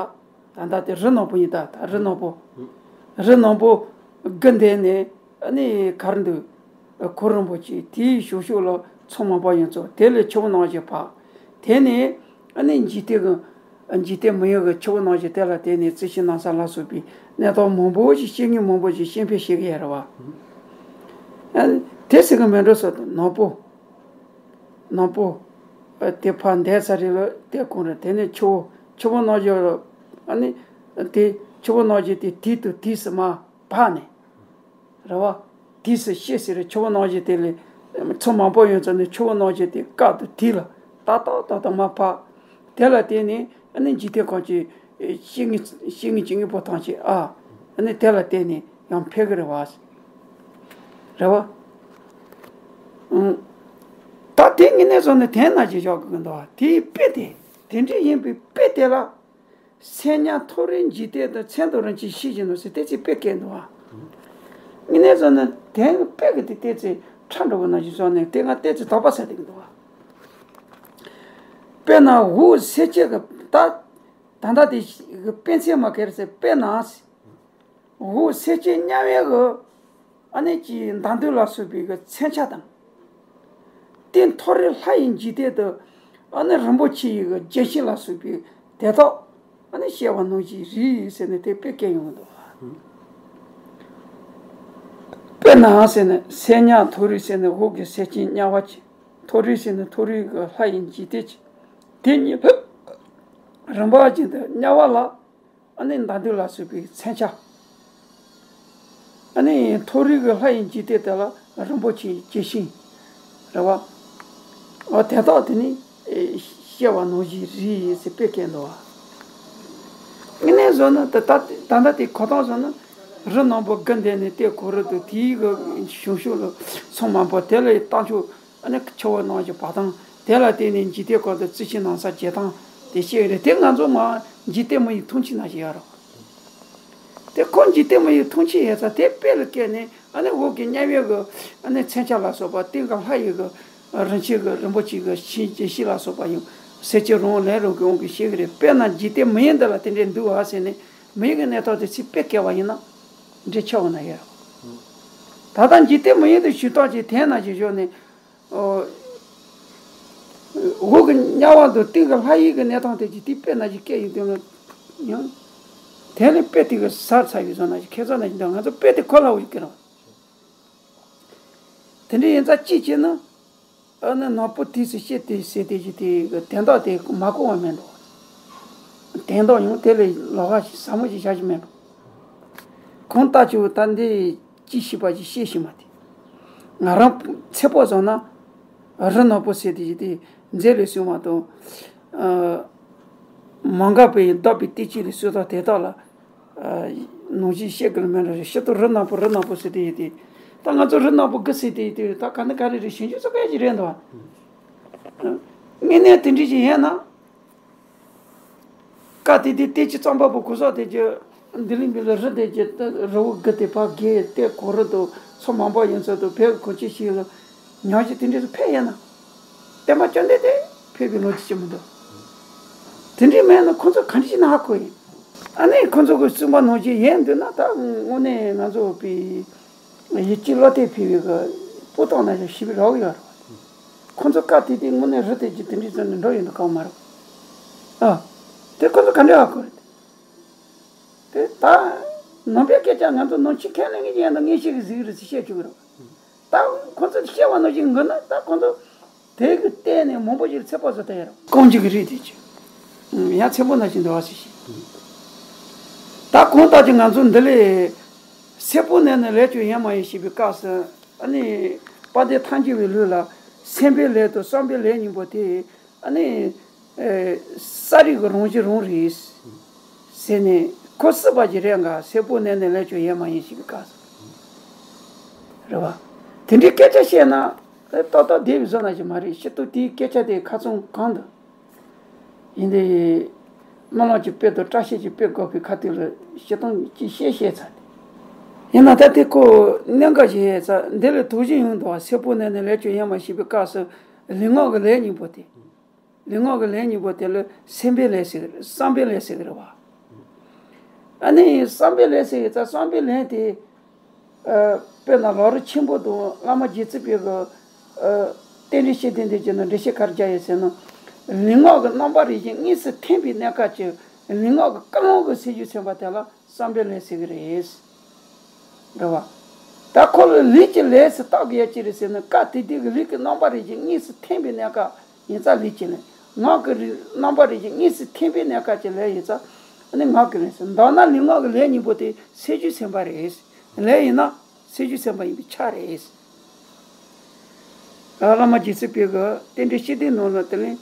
ད་ལྟ་དེ་རི་ནག་པོ་ཡིན་ད། ད་རི་ནག་པོ། རི་ནག་པོ་དགུ་འདུས་ནས་ཨ་ནི་ག་རེ་འདུག་གུ་རུ་རིན་པོ་ཆེ། དེའི་ཞུ་ཤུ་ལ་མཚོ་མ་ཕམ་ཡུལ་ཚོ། དེ་ལས་ཆུ་བོ་ནང་བཞིན་འབབ། དེ་ནས་ཨ་ནི་འཇིག་རྟེན་གྱི། འཇིག་རྟེན་མི་ཡི་གི་ཆུ་བོ་ནང་བཞིན་དེ་ལ་བརྟེན་ནས་རྩི་ཤིང་ནགས་ཚལ་ལ་སོགས་པའི་གནས་སྟངས་མང་པོ་ཞིག། བཤེས་གཉེན་མང་པོ་ཞིག་བཤད་འཕེལ་བྱེད་ཀྱི་ཡོད་རེད་བ། ཨ་ནི་དེ་ཟེར་གི་མེད་འགྲོ་བསམ་འདུག་ནག་པོ། ནག་པོ། ཨ། དེ་ཕར་འདས་ཚར་རེད་ལ་དེ་གོང་རེད། དེ་ནས་ཆུ་བོ། ཆུ་བོ་ནང་བཞིན་ལ། ཨ་ནི་དེ་ཆུ་བོ་ནང་བཞིན་དེ་དུས་དང་དུས་སུ་མར་འབབ་ནས། རེད་བ། དུས་སུ་ཤེས་ཟེར་རེད། ཆུ་བོ་ནང་བཞིན་དེ་ལས་མཚོ་མ་ཕམ་ཡུལ་ཚོ་ནས་ཆུ་བོ་ནང་བཞིན་དེ་སྐབས་དང་དུས་ལ་ཏག་ཏག་ཏག་ཏག་མར་འབབ། དེ་ལ་བརྟེན་ནས་ཨ་ནི་འཇིག་རྟེན་ཁམས་ཀྱི་བཤེས་གཉེན། བཤེས་གཉེན་བྱེད་མཁན་པོ་ཐམས་ཅད། ཨ། ཨ་ནི་དེ་ལ་བརྟེན་ནས་ཡང་འཕེལ་གི་རེད་བ། རེད་བ། ཨང་། ད་དེ་དངོས་གནས་བཟོ་ནས་དེ་ན་ཅིག་ཆོག་གི་འདུག་བ། དེའི་དཔེ་དེ། དེ་འདྲ་ཡིན་པའི་དཔེ་དེ་ལ། སེམས་ཉིད་མཐོ་རིས་འཇིག་རྟེན་དུ། མཚན་དང་རིན་ཆེན་ཤེས་བཞིན་ནོ་ཟེར་ཏོག་ཙམ་དཔེ་བཀོད་འདུག་བ། དངོས་གནས་བཟོ་ན་དེ་དཔེ་གི་དེ་ཏོག་ཙམ་ཕྲ་འགྲོ་གི་ནང་བཞིན་བཟོ་ནས་དེ་ང་ཏོག་ཙམ་དོགས་པ་ཟ་བསྡད་ཀྱི་འདུག་བ། དཔེར་ན་འོད་སེར་སྐྱེས་ཀྱི། ད་ད་ལྟ་དེ་གི་དཔེ་མཚོན་མ་ཁེར་ཟེར། དཔེར་ན། འོད་སེར་སྐྱེས་དམྱལ་བའི་གི། ཨ་ནི་ཀྱི་མདའ་མདུང་ལ་སོགས་པའི་གི་མཚོན་ཆ་དང་། དེ་མཐོ་རིས་ལྷ་ཡི་འཇིག་རྟེན་དུ། ཨ་ནི་རིན་པོ་ཆེ་ཡི་གི་བརྒྱན་ཤིང་ལ་སོགས་པའི་དེ་དག་ཨ་ནི་བཤད་པ་ནང་བཞིན་རེད་ཟེར་ནས་དེ་དཔེ་བཀོད་ཡོང་གི་འདུག་དཔེར་ན་ཟེར་ནས་སེམས་ཉིད་མཐོ་རིས་ཟེར་ནས་འོད་ཀྱི་སེར་སྐྱེས་དམྱལ་བ་ཅན། མཐོ་རིས་ཟེར་ནས་མཐོ་རིས་ཀྱི་ལྷ་ཡི་འཇིག་རྟེན་ཅན། དེ་གཉིས་རིམ་པ་བཞིན་དུ་དམྱལ་བ་ལ། ཨ་ནི་མདའ་མདུང་ལ་སོགས་པའི་མཚོན་ཆ། ཨ་ནི་མཐོ་རིས་ཀྱི་ལྷ་ཡི་འཇིག་རྟེན་དེ་ལ་རིན་པོ་ཆེའི་བརྒྱན་ཤིང་། རེད་བ། འོ་དེ་དག་དེ་ནི་བཤད་པ་ནང་བཞིན་རེད་ཟེར་དཔེ་བཀོད་འདུག་བ། དངོས་གནས་བཟོ་ན་ད་ད་ད་ལྟ་དེ་གོ་སྟངས་བཟོ་ན། རི་ནག་པོ་དགུ་འདུས་ནས་གཏེར་གུ་རུ་དང་དེའི་གི་གཞུང་ཕྱོགས་ལ་མཚོ་མ་ཕམ། དེ་ལས་རྟ་མཆོག་ཨ་ནི་ཆུ་བོ་ནང་བཞིན་འབབ་སྟངས། དེ་ལ་བརྟེན་ནས་འཇིག་རྟེན་ཁམས་དུ་རྩི་ཤིང་ནམ་བསགས་བྱེད་སྟངས་དེ་བཤད་ཡོད་རེད། དེ་ང་ཚོ་མ་འཇིག་རྟེན་མི་ཡི་མཐོང་ཆོས་ནང་བཞིན་ཡོད་རེད། དེ་ཁོ་འཇིག་རྟེན་མི་ཡི་མཐོང་ཆོས་ཡོད་ཙང་དེ་དཔེ་ལ་བཀལ་ནས་ཨ་ནི་འོག་གི་མཉམ་ཡོད་ཀྱི་ཨ་ནི་མཚོན་ཆ་ལ་སོགས་པ་སྟེང་གི་ལྷ་ཡི་གི་རིན་ཆེན་གྱི་རིན་པོ་ཆེ་གི་ཤིང་ལྕེ་ཤིང་ལ་སོགས་པ་ཡང་གསེར་གྱི་རི་བོང་ལས་རོལ་གྱི་དབང་གིས་བཤད་ཀྱི་རེད། དཔེར་ན་འཇིག་རྟེན་མི་ཡི་འདི་ལ་དེ་འདྲའི་འདུག་ཨ་ཟེར་ནས་མི་ཡི་གི་གནས་སྟངས་དེ་ཚིག་དཔེ་བཀལ་བ་ཡིན་ན་འདྲེ་ཆགས་འོང་ན་ཡོད་རེད། ད་ལྟ་འཇིག་རྟེན་མི་ཡི་འདི་ཞུ་སྟངས་ཀྱི་དེ་ན་ཞིག་བཞག་ནས། ཨོ། འོག་གི་དམྱལ་བ་འདུག་སྟེང་གི་ལྷ་ཡི་གི་གནས་སྟངས་དེ་ཅིག་དེ་དཔེ་ན་ཅིག་སྐད་ཡིན་དོན་ལ་ཡང་། དེ་ནི་དཔེ་དེ་གི་ཟར་ཚ་བའི་བཟོ་ན་ཅིག་ཁྱེད་ཚོ་ན་ཅིག་འདུག་ང་ཚོ་དཔེ་དེ་གོ་སླ་བོ་ཞིག་གི་རང་། དེ་འདྲ་ཡིན་ཙང་ཅི་བྱེད་ན། ཨ་ནི་ནག་པོ་དུས་སུ་ཤེས་ཏེ་ཟེར་དེ་ཅིག་དེ་གི་དན་རྟགས་དེ་མ་གོ་བ་མེད་འགྲོ། དན་རྟགས་ཡང་དེ་ལས་ལོགས་ཀ་ཞིག་ཟབ་མོ་ཞིག་བྱ་ཞིག་མེད་འགྲོ། གང་ལྟར་ཅིག་ད་འདི་ཅི་ཤེས་པ་ཅིག་ཤེས་ཤིག་མ་དེ། ང་རང་ཚེ་སྤོགས་བཟོ་ན། རི་ནག་པོ་ཟེར་དེ་ཡིན་ཏེ་མཛེ་ལས་གསུངས་པ་དང་། ཨ། མ་འགགས་པའི་བདག་པོའི་གཏེར་ཆོས་ལས་གསུངས་དང་དེ་དག་ལ། ཨ། ནང་བཞིན་བཤད་དགོས་མེད་ལ་ཤི་ཏུ་རི་ནག་པོ་རི་ནག་པོ་ཟེར་དེ་ཡིན་ཏེ། ད་ང་ཚོ་རི་ནག་པོ་དགུ་ཟེར་དེ་ཡིན་ཏེ་ད་ག་ནི་ག་རེ་རེད་ཞིབ་འཇུག་ཚོ་ག་ཅིག་རེད་འདུག་དངོས་གནས་དེ་འདྲ་ཞིག་ཡིན་ན། སྐབས་དེ་དུས་བསྟན་སྤྱི་རྩོམ་པ་པོ་གོ་ས་དེ་གྱི་འདི་ལིང་བི་ལ་རི་དེ་གྱི་རི་བོ་དགུ་དེ་ཕ་གིའི་ལྟེ་གོ་རི་དང་མཚོ་མང་པོ་ཡིན་ཚུལ་དང་བོད་གོ་ཆེ་ཞིག་ལ་ཉག་གཅིག་དེ་འདྲ་ཕེབས་ཡོད་ན། བསྟན་པ་བཅོམ་ལྡན་འདས་ཕེབས་པའི་ལོ་རྒྱུས་ཅིག་མི་འདུག་དེ་འདྲའི་མེད་ན་ཁོ་ཚོ་ག་འདྲ་ཞིག་ན་ཧ་གོ་ཡིན། ཨ་ནི་ཁོ་ཚོ་གི་གསུངས་པ་ནང་བཞིན་ཡིན་འདུག་ན་ད་དངོས་གནས་ང་ཚོ་བོད་པའི། ཡིད་ཀྱི་བློ་གཏད་ཕུལ་བའི་གི་སྤུ་ཏོག་ན་ཡང་ཞིབ་རོགས་ཡོད་རེད། ཁོ་ཚོ་བཀའ་དེ་དེ་དངོས་གནས་རི་དེ་གྱི་དེ་འདྲའི་ཚོ་ནས་འགྲོ་ཡོང་དུ་གང་མ་རེད། ཨ། དེ་ཁོ་ཚོ་ག་འདྲ་ཧ་གོ་རེད། དེ་ད་ནང་པའི་སྐད་ཆ་ང་ཚོ་ནང་ཆོས་ཁས་ལེན་གྱི་ཡན་དུ་ངེས་ཤེས་ཀྱི་གཟིགས་རེད་ཟེར་བཤད་བཅུག་གི་རེད། ད་ཁོ་ཚོ་བཤད་པ་ནང་བཞིན་འགུལ་ན་ད་ཁོ་ཚོ། དེ་གི་སྟེང་ནས་མང་པོ་ཞིག་ཚེ་སྤོགས་བཟོ་ལྟ་ཡ་རེད། རྐང་རྗེས་ཀྱི་རིགས་དེ་ཅི། ཡང་ཚེ་སྤོགས་ན་ཞིག་འདུག་བ་ཟེར་ཞིག་ད་གང་ལྟར་ཀྱང་ང་ཚོ་འདི་ལས། སེར་པོ་ནས་ནི་ལས་ཀྱང་ཡལ་མ་ཡིན་ཞེས་པའི་སྐབས་སུ། ཨ་ནི། དཔལ་ལྡན་ཐམས་ཅད་པའི་ལུགས་ལ། སེམས་པའི་ལས་དང་བསམ་པའི་ལས་གཉིས་པོ་དེ། ཨ་ནི། ཨེ། ས་རིགས་ཀྱི་རང་བཞིན་རང་རེད། ཟེར་ནས་ཁོ་སྲིད་པ་ཅིག་རེད་འགའ་སེར་པོ་ནས་ནི་ལས་ཀྱང་ཡལ་མ་ཡིན་ཞེས་པའི་སྐབས་སུ། རེད་བ། དེ་འདྲའི་སྐད་ཆ་བཤད་ན། ཏག་ཏག་བསྡད་པའི་བཟོ་ན་ཞིག་མ་རེད། ཤི་ཏུ་དེའི་སྐད་ཆ་དེ་ཁ་ཚོན་གང་འདུག་ཡིན་ཏེ། རྨི་ལམ་གྱི་དཔེ་དང་བཀྲ་ཤིས་ཀྱི་དཔེ་འགོག་པའི་ཁ་ཐུག་ལ་ཤི་སྟངས་ཀྱི་བཤད་བཤད་ཚར་ཏེ། ཡིན་ན་ད་དེ་ཁོ་གནད་འགག་ཞིག་ཡོད་ཚར། འདི་ལས་དོགས་གཞི་ཡོང་འདུག་བ། སེར་པོ་ནས་ནི་ལས་ཀྱང་ཡལ་མ་ཞེས་པའི་སྐབས་སུ། ལུས་ངག་གི་ལས་གཉིས་པོ་དེ། ལུས་ངག་གི་ལས་གཉིས་པོ་དེ་ལ་སེམས་པའི་ལས་ཟེར་གི་རེད། བསམ་པའི་ལས་ཟེར་གི་རེད་བ། ཨ་ནི་བསམ་པའི་ལས་ཟེར་གི་ཙང་བསམ་པའི་ལས་དེ། ཨ། དཔེར་ན་ལམ་རིམ་ཆེན་པོ་དང་བླ་མ་རྗེ་བཙུན་པའི་གི། ཨ། རྟེན་འབྲེལ་བཤད་དོན་དེ་བྱས་ན་འགྲེལ་བཤད་ག་རེ་རྒྱག་ཡོད་ཟེར་ན། ལུས་ངག་གི་རྣམ་པ་རིགས་ཅན་དངོས་སུ་འཐེན་པའི་གནས་སྐབས་ཀྱི་ལུས་ངག་གི་ཀུན་སློང་གི་སེམས་རྒྱུད་མཚོན་པ་དེ་ལ། བསམ་པའི་ལས་ཟེར་གི་རེད། རེད་བ། ད་ཁོ་ལ་ལུས་ཀྱི་ལས་སུ་བཏགས་དགོས་ཡ་ཅི་རེད་ཟེར་ན། སྐབས་དེ་དུས་ཀྱི་ལུས་ཀྱི་རྣམ་པ་རིགས་ཅན་དངོས་སུ་འཐེན་པའི་གནས་སྐབས་ཡིན་ཙང་ལུས་ཀྱི་ལས། ངག་གི་རིགས་རྣམ་པ་རིགས་ཅན་དངོས་སུ་འཐེན་པའི་གནས་སྐབས་ཀྱི་ལས་ཡིན་ཙང་ཨ་ནི་ངག་གི་ལས་ཟེར། མདོར་ན་ལུས་ངག་གི་ལས་གཉིས་པོ་དེ་སེམས་རྒྱུད་མཚོན་པ་རེད། ལས་ཡིན་ན། སེམས་རྒྱུད་མཚོན་པ་ཡིན་པའི་ཆ་རེད། ཨ། བླ་མ་རྗེ་བཙུན་པའི་གི་རྟེན་འབྲེལ་བཤད་དོན་ནང་ལ་དེ་ལས།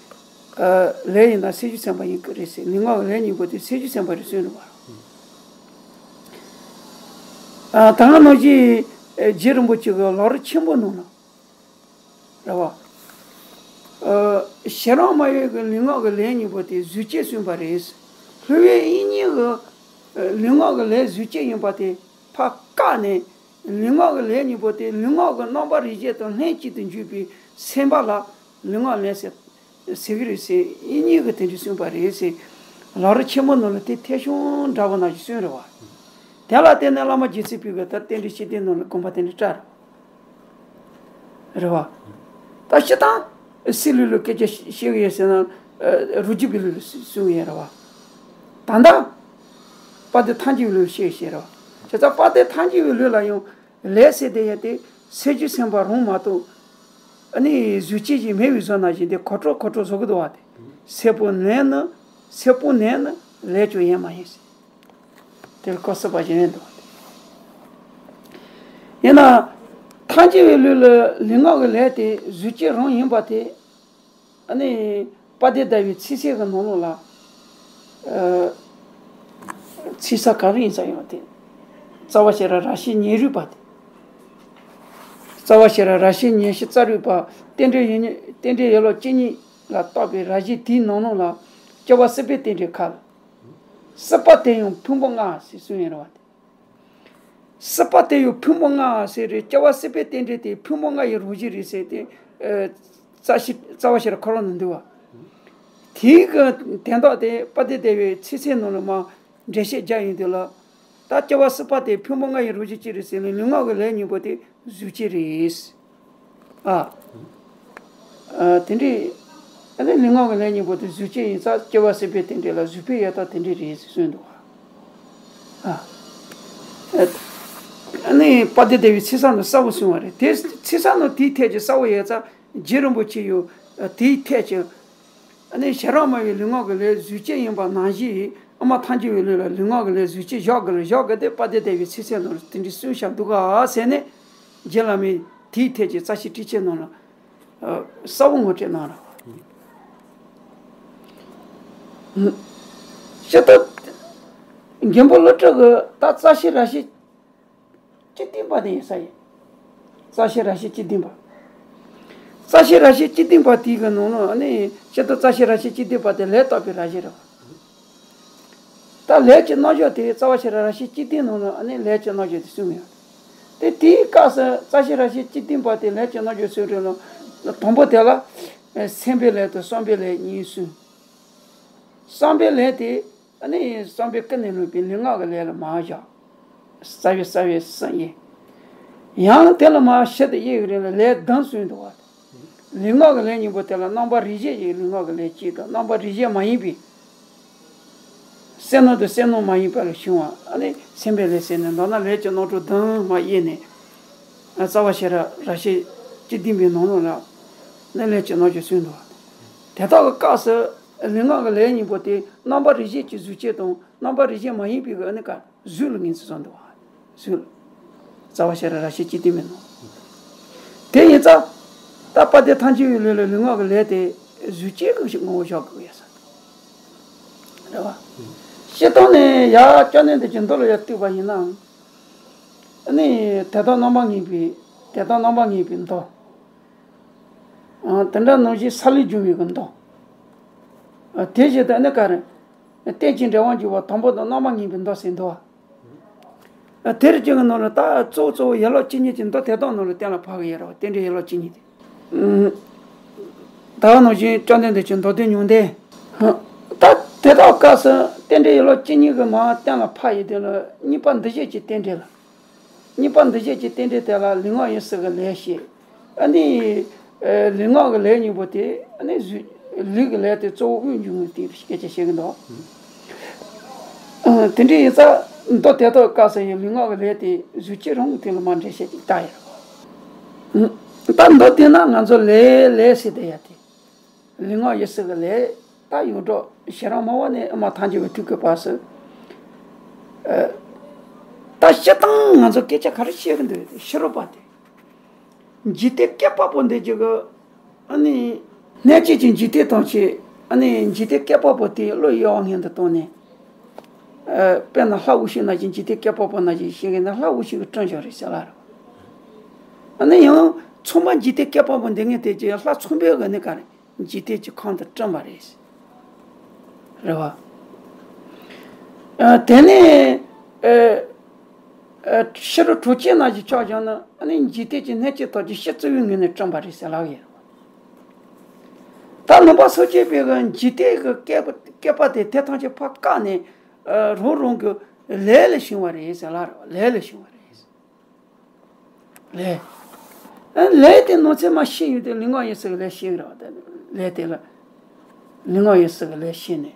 ཨ། ལས་ཡིན་ན་སེམས་རྒྱུད་མཚོན་པ་ཡིན་གི་རེད་ཟེར། ལུས་ངག་གི་ལས་གཉིས་པོ་དེ་སེམས་རྒྱུད་མཚོན་པ་རེད་གསུངས་རེད་བ། ཨ། ད་ག་ནང་བཞིན། ཨ། རྗེ་རིན་པོ་ཆེ་གི་ལམ་རིམ་ཆེན་པོ་ནང་ལ། རེད་བ། ཨ། ཞེ་རང་མ་ཡོད་ཀྱི་ལུས་ངག་གི་ལས་གཉིས་པོ་དེ་གཟུགས་ཅན་གསུངས་པ་རེད། སླུ་བའི་དབྱིག་གཉེན་གྱིས། ཨ། ལུས་ངག་གི་ལས་གཟུགས་ཅན་ཡིན་པ་དེ་ཕར་བཀག་ནས། ལུས་ངག་གི་ལས་གཉིས་པོ་དེ་ལུས་ངག་གི་རྣམ་པ་རིགས་ཅན་དང་ལྷན་ཅིག་ཏུ་འཇུག་པའི་སེམས་པ་ལ་ལུས་ངག་ལས་ཟེར་ཟེར་གི་རེད་ཟེར། དབྱིག་གཉེན་གྱིས་དེ་འདྲ་གསུངས་པ་རེད་ཟེར། ལམ་རིམ་ཆེན་མོ་ནང་ལ་དེ་ཐད་གཞུང་འདྲ་པོ་ནང་བཞིན་གསུངས་རེད་བ། དེ་ལ་བརྟེན་ནས་བླ་མ་རྗེ་བཙུན་པའི་གི་ད་རྟེན་འབྲེལ་བཤད་དོན་ནང་ལ་དགོངས་པ་དེ་འདྲ་བཀྲལ། རེད་བ། ད་སྤྱིར་བཏང་སྲིད་ལུགས་ལ་སྐད་ཆ་བཤད་གི་ཡོད་ཟེར་ན། ཨ། རིགས་རྒྱུད་པའི་ལུགས་ལ་གསུང་གི་ཡོད་རེད་བ། ད་ལྟ་དཔལ་ལྡན་ཐམས་ཅད་པའི་ལུགས་ལ་བཤད་བཤད་རེད་བ། བྱས་ཙང་དཔལ་ལྡན་ཐམས་ཅད་པའི་ལུགས་ལ་ཡང་ལས་ཟེར་དེ་ཡང་དེ་སེམས་རྒྱུད་མཚོན་པ་རང་མ་གཏོགས། ཨ་ནི་གཟུགས་ཅན་ཞིག་མེད་པའི་བཟོ་ནང་བཞིན་དེ་གོ་ཁྲོ་གོ་ཁྲོ་བཟོ་གི་འདུག་བ། དེ་སེར་པོ་ནས་ནི་སེར་པོ་ནས་ནི་ལས་ཀྱང་ཡལ་མ་ཡིན་ཟེར། དེར་གོ་སྲིད་པ་ཞིག་ཡིན་འདུག་ཡིན་ན། ཐམས་ཅད་པའི་ལུགས་ལ་ལུས་ངག་གི་ལས་དེ་གཟུགས་ཅན་རང་ཡིན་པ་དེ། ཨ་ནི། དཔལ་ལྡན་ཟླ་བའི་ཚེས་གསལ་གྱི་ནང་ལོགས་ལ། ཨ། ཚེས་གསལ་ག་རེ་ཡིན་ས་ཡོད་དེ། རྩ་བ་ཤེས་རབ་རབ་བྱེད་ཉེ་རུས་པ་དེ། རྩ་བ་ཤེས་རབ་ར་ཤེས་ཉན་ཤེས་རྩ་རིག་པ་རྟེན་འབྲེལ་ཡོད་ཉིད་རྟེན་འབྲེལ་ཡན་ལག་བཅུ་གཉིས་ལ་བརྟགས་པའི་ར་བཞི་དེའི་ནང་ནང་ལ་སྐྱེ་བ་སྲིད་པའི་རྟེན་འབྲེལ་ཁ་ལ། སྲིད་པ་དེ་ཡང་ཕུང་པོ་ལྔ་ཟེར་གསུངས་ཡོད་རེད་བ། སྲིད་པ་དེ་ཡང་ཕུང་པོ་ལྔ་ཟེར་རེད། སྐྱེ་བ་སྲིད་པའི་རྟེན་འབྲེལ་དེ་ཕུང་པོ་ལྔ་ཡི་རང་བཞིན་རེད་ཟེར་ཏེ། ཨ། རྩ་ཤེས་རྩ་བ་ཤེས་རབ་ཁོ་རང་ནང་འདུག་བ། དེའི་གི་དན་རྟགས་དེ་དཔལ་ལྡན་སྡེ་པའི་ཚིག་གསལ་ནང་ལ་མར་འགྲེལ་བཤད་རྒྱག་ཡོང་དུས་ལ། ད་སྐྱེ་བ་སྲིད་པ་དེ་ཕུང་པོ་ལྔ་ཡི་རང་བཞིན་གཅིག་རེད་ཟེར་ནས་ལུས་ངག་གི་ལས་གཉིས་པོ་དེ་གཟུགས་ཅན་རེད། ཨ། ཨ། དེ་འདྲའི། ཨ་ནི་ལུས་ངག་གི་ལས་གཉིས་པོ་དེ་གཟུགས་ཅན་ཡིན་ཙང་སྐྱེ་བ་སྲིད་པའི་རྟེན་འབྲེལ་ལ་གཟུགས་པོའི་ཡོད་སྟངས་དེ་འདྲ་རེད་ཟེར་གསུངས་འདུག། ཨ། ཨ་ནི་དཔལ་ལྡན་སྡེ་པའི་ཚིག་གསལ་ནང་གསལ་པོ་གསུངས་པ་རེད། དེ་ཚིག་གསལ་ནང་དེའི་ཐད་ཀྱི་གསལ་པོ་ཡོད་ཙང་རྗེ་རིན་པོ་ཆེ་ཡང་དེའི་ཐད་ཀྱི། ཨ་ནི་ཤེས་རབ་སྨྲ་བའི་ལུས་ངག་གི་ལས་གཟུགས་ཅན་ཡིན་པ་ནང་བཞིན། ཨ་མ་ཐལ་འགྱུར་བའི་ལུགས་ལ་ལུས་ངག་གི་ལས་གཟུགས་ཅན་བཞག་དགོས་ལ་བཞག་དགོས་ཏེ་དཔལ་ལྡན་སྡེ་པའི་ཚིག་གསལ་ནང་དེ་འདྲ་གསུངས་བཞག་འདུག་ག་ཟེར་ནས་རྗེ་བླ་མས་དེའི་ཐད་ཀྱི་རྩ་ཤེས་ཊཱིཀ་ཆེན་ནང་ལ་གསལ་པོ་ངོ་སྤྲོད་གནང་རེད་བ། སྤྱིར་བཏང་མགོན་པོ་ཀླུ་སྒྲུབ་ཀྱི་ད་རྩ་ཤེས་ར་ཤེས་སྤྱི་བསྟན་པ་དེ་ཡིན་ས་ཡིན། རྩ་ཤེས་ར་ཤེས་སྤྱི་བསྟན་པ། རྩ་ཤེས་ར་ཤེས་སྤྱི་བསྟན་པ་དེའི་གི་ནང་ལ་ཨ་ནི་སྤྱིར་བཏང་རྩ་ཤེས་ར་ཤེས་སྤྱི་བསྟན་པ་དེ་ལས་བརྟག་པའི་ར་བཞི་རེད་བ། ད་ལས་ཀྱི་རྣལ་འབྱོར་དེ་རྩ་བ་ཤེས་རབ་ར་ཤེས་སྤྱི་བསྟན་ནང་ལ་ཨ་ནི་ལས་ཀྱི་རྣལ་འབྱོར་དེ་གསུངས་ཡོད། དེ་དེའི་སྐབས་སུ་རྩ་ཤེས་ར་ཤེས་སྤྱི་བསྟན་པ་དེ་ལས་ཀྱི་རྣལ་འབྱོར་གསུངས་རེད་ལ། དང་པོ་དེ་ལ་སེམས་པའི་ལས་དང་བསམ་པའི་ལས་གཉིས་གསུངས། བསམ་པའི་ལས་དེ། ཨ་ནི་བསམ་པས་ཀུན་ནས་བསླངས་པའི་ལུས་ངག་གི་ལས་ལ་མར་བཞག། རྩ་བའི་རྩ་བའི་གསུམ་དབྱེ། ཡང་དེ་ལ་མར་ཕྱེ་སྟེ་དབྱེ་བའི་རིང་ལ་ལས་བདུན་གསུངས་འདུག་བ། ལུས་ངག་གི་ལས་གཉིས་པོ་དེ་ལ་རྣམ་པ་རིགས་བཞི་ཡི་ལུས་ངག་གི་ལས་གཅིག་དང་རྣམ་པ་རིགས་བཞི་མ་ཡིན་པའི། བསོད་ནམས་དང་བསོད་ནམས་མ་ཡིན་པ་ལ་བྱུང་བ་ཨ་ནི་སེམས་པའི་ལས་ཟེར་ནས་མདོར་ན་ལས་ཀྱི་རྣམ་གྲངས་བདུན་མར་དབྱེ་ནས། རྩ་བ་ཤེས་རབ་ར་ཤེས་སྤྱི་བསྟན་པའི་ནང་ལོགས་ལ་ནི་ལས་ཀྱི་རྣལ་འབྱོར་གསུངས་འདུག། དེ་དག་གི་སྐབས་སུ་ལུས་ངག་གི་ལས་གཉིས་པོ་དེ་རྣམ་པ་རིགས་བཞི་གི་གཟུགས་ཅན་དང་རྣམ་པ་རིགས་བཞི་མ་ཡིན་པའི་གི་ཨ་ནི་ཀ་གཟུགས་ལ་ངོས་འཛིན་བཟོ་འདུག་བ། གཟུགས་ལ། རྩ་བ་ཤེས་རབ་ར་ཤེས་སྤྱི་བསྟན་པའི་ནང་། དེ་ཡིན་ཙང་། ད་དཔལ་ལྡན་ཐལ་འགྱུར་བའི་ལུགས་ལ་ལུས་ངག་གི་ལས་དེ་གཟུགས་ཅན་གྱི་ངོ་བོ་བཞག་དགོས་ཡ་ས། རེད་བ། སྤྱིར་བཏང་ནས་ཡར་བཅོམ་ལྡན་འདས་ཀྱི་མདོ་ལ་ཡར་བལྟས་པ་ཡིན་ནའང་། ཨ་ནི་དེ་དག་རྣམ་པར་ངེས་པའི་དེ་དག་རྣམ་པར་ངེས་པའི་མདོ། ཨ། དེ་འདྲ་ནང་བཞིན་ས་ལས་བྱུང་བའི་གི་མདོ། ཨ། དེ་བཞིན་དུ་ཨ་ནི་ག་རེ། རྟེན་ཅིང་འབྲེལ་བར་འབྱུང་བ་དང་པོ་དང་རྣམ་པར་ངེས་པའི་མདོ་ཟེར་འདུག་བ། ཨ། དེར་བྱུང་གི་ནང་ལ་ད་གཙོ་བོ་གཙོ་བོ་ཡན་ལག་བཅུ་གཉིས་ཀྱི་མདོ་དེ་དག་ནང་ལ་གཏན་ལ་ཕབ་གི་ཡོད་རེད་བ། རྟེན་འབྲེལ་ཡན་ལག་བཅུ་གཉིས་དེ། ཨ། ད་ག་ནང་བཞིན་བཅོམ་ལྡན་འདས་ཀྱི་མདོ་སྡེ་ཉུང་ལྡན། ཨ། ད་དེ་དག་སྐབས་སུ་རྟེན་འབྲེལ་ཡན་ལག་བཅུ་གཉིས་ཀྱི་མར་གཏན་ལ་ཕབ་ཡོད་དེ་ལ་གཉིས་པ་འདུ་བྱེད་ཀྱི་རྟེན་འབྲེལ་ལ། གཉིས་པ་འདུ་བྱེད་ཀྱི་རྟེན་འབྲེལ་དེ་ལ་ལུས་ངག་ཡིད་གསུམ་གྱི་ལས་བཤད། ཨ་ནི། ཨ། ལུས་ངག་གི་ལས་གཉིས་པོ་དེ་ཨ་ནི་གཟུགས། ལུས་ཀྱི་ལས་དེ་གཙོ་བོ་དབུགས་འབྱུང་བའི་སྟེང་དུ་སྐད་ཆ་བཤད་ཀྱི་འདུག། ཨ། དེ་འདྲ་ཡིན་ཙང་མདོ་དེ་དག་སྐབས་སུ་ཡང་ལུས་ངག་གི་ལས་དེ་གཟུགས་ཅན་རང་གི་སྟེང་ལ་མར་འགྲེལ་བཤད་ཅིག་བཏང་ཡོད་རེད། ད་མདོ་དེ་ན་ང་ཚོ་ལས་ལས་ཟེར་བསྡད་ཡ་དེ། ལུས་ངག་ཡིད་གསུམ་གྱི་ལས་ད་ཡོངས་གྲགས་ཤེས་རབ་སྨྲ་བ་ནས་ཨ་མ་ཐལ་འགྱུར་བའི་ཐུགས་ཀྱི་བར་སུ། ཨ། ད་སྤྱིར་བཏང་ང་ཚོ་སྐད་ཆ་ག་རེ་བཤད་ཀྱི་འདུག་ཤེས་རབ་པ་དེ། འཇིག་རྟེན་བསྐལ་པ་པོ་འདི་ཅིག་གི། ཨ་ནི། གནས་བཅས་ཀྱི་འཇིག་རྟེན་ཐམས་ཅད་ཨ་ནི་འཇིག་རྟེན་བསྐལ་པ་པོ་དེ་བློ་ཡི་དབང་མངོན་དུ་བཏང་ནས། ཨ། དཔེར་ན་ལྷ་དབང་ཕྱུག་ནང་བཞིན་འཇིག་རྟེན་བསྐལ་པ་པོ་ནང་བཞིན་ཤེས་མཁན་ནི་ལྷ་དབང་ཕྱུག་གིས་བསྐྲུན་བཞག་རེད་ཟེར་ལ་རེད། ཨ་ནི་ཡང་ཚང་མ་འཇིག་རྟེན་བསྐལ་པ་པོ་འདི་ངས་དེ་ཀྱི་ལྷ་ཚངས་པའི་གི་ནི་ག་རེ། འཇིག་རྟེན་གྱི་ཁམས་དེ་བསྐྲུན་པ་རེད། རེད་བ། ཨ། དེ་ནས། ཨ། ཨ། ཕྱི་རོལ་གྲོལ་བྱེད་ནང་བཞིན་ཆགས་བཞག་ན་ཨ་ནི་འཇིག་རྟེན་གྱི་གནས་བཅུ་ཐམས་ཅད་ཕྱི་གཙུག་གི་ངོས་ནས་བསྐྲུན་པ་རེད་ཟེར་ལབ་ཡོད། ད་ལུང་པ་སངས་རྒྱས་པའི་གི་འཇིག་རྟེན་གྱི་བསྐལ་པ་བསྐལ་པ་དེ་དེ་ཐམས་ཅད་ཕར་བཀག་ནས། ཨ། རང་རང་གི་ལས་ལ་བྱུང་བ་རེད་ཟེར་ལབ་རེད་བ། ལས་ལ་བྱུང་བ་རེད། ལས། ཨ། ལས་དེ་ནང་ཚན་མ་ཤེས་ཡོད་དེ་ལུས་ངག་ཡིད་གསུམ་གྱི་ལས་ཤེས་ཀྱི་རེད་བ། ལས་དེ་ལ། ལུས་ངག་ཡིད་གསུམ་གྱི་ལས་ཤེས་ནས།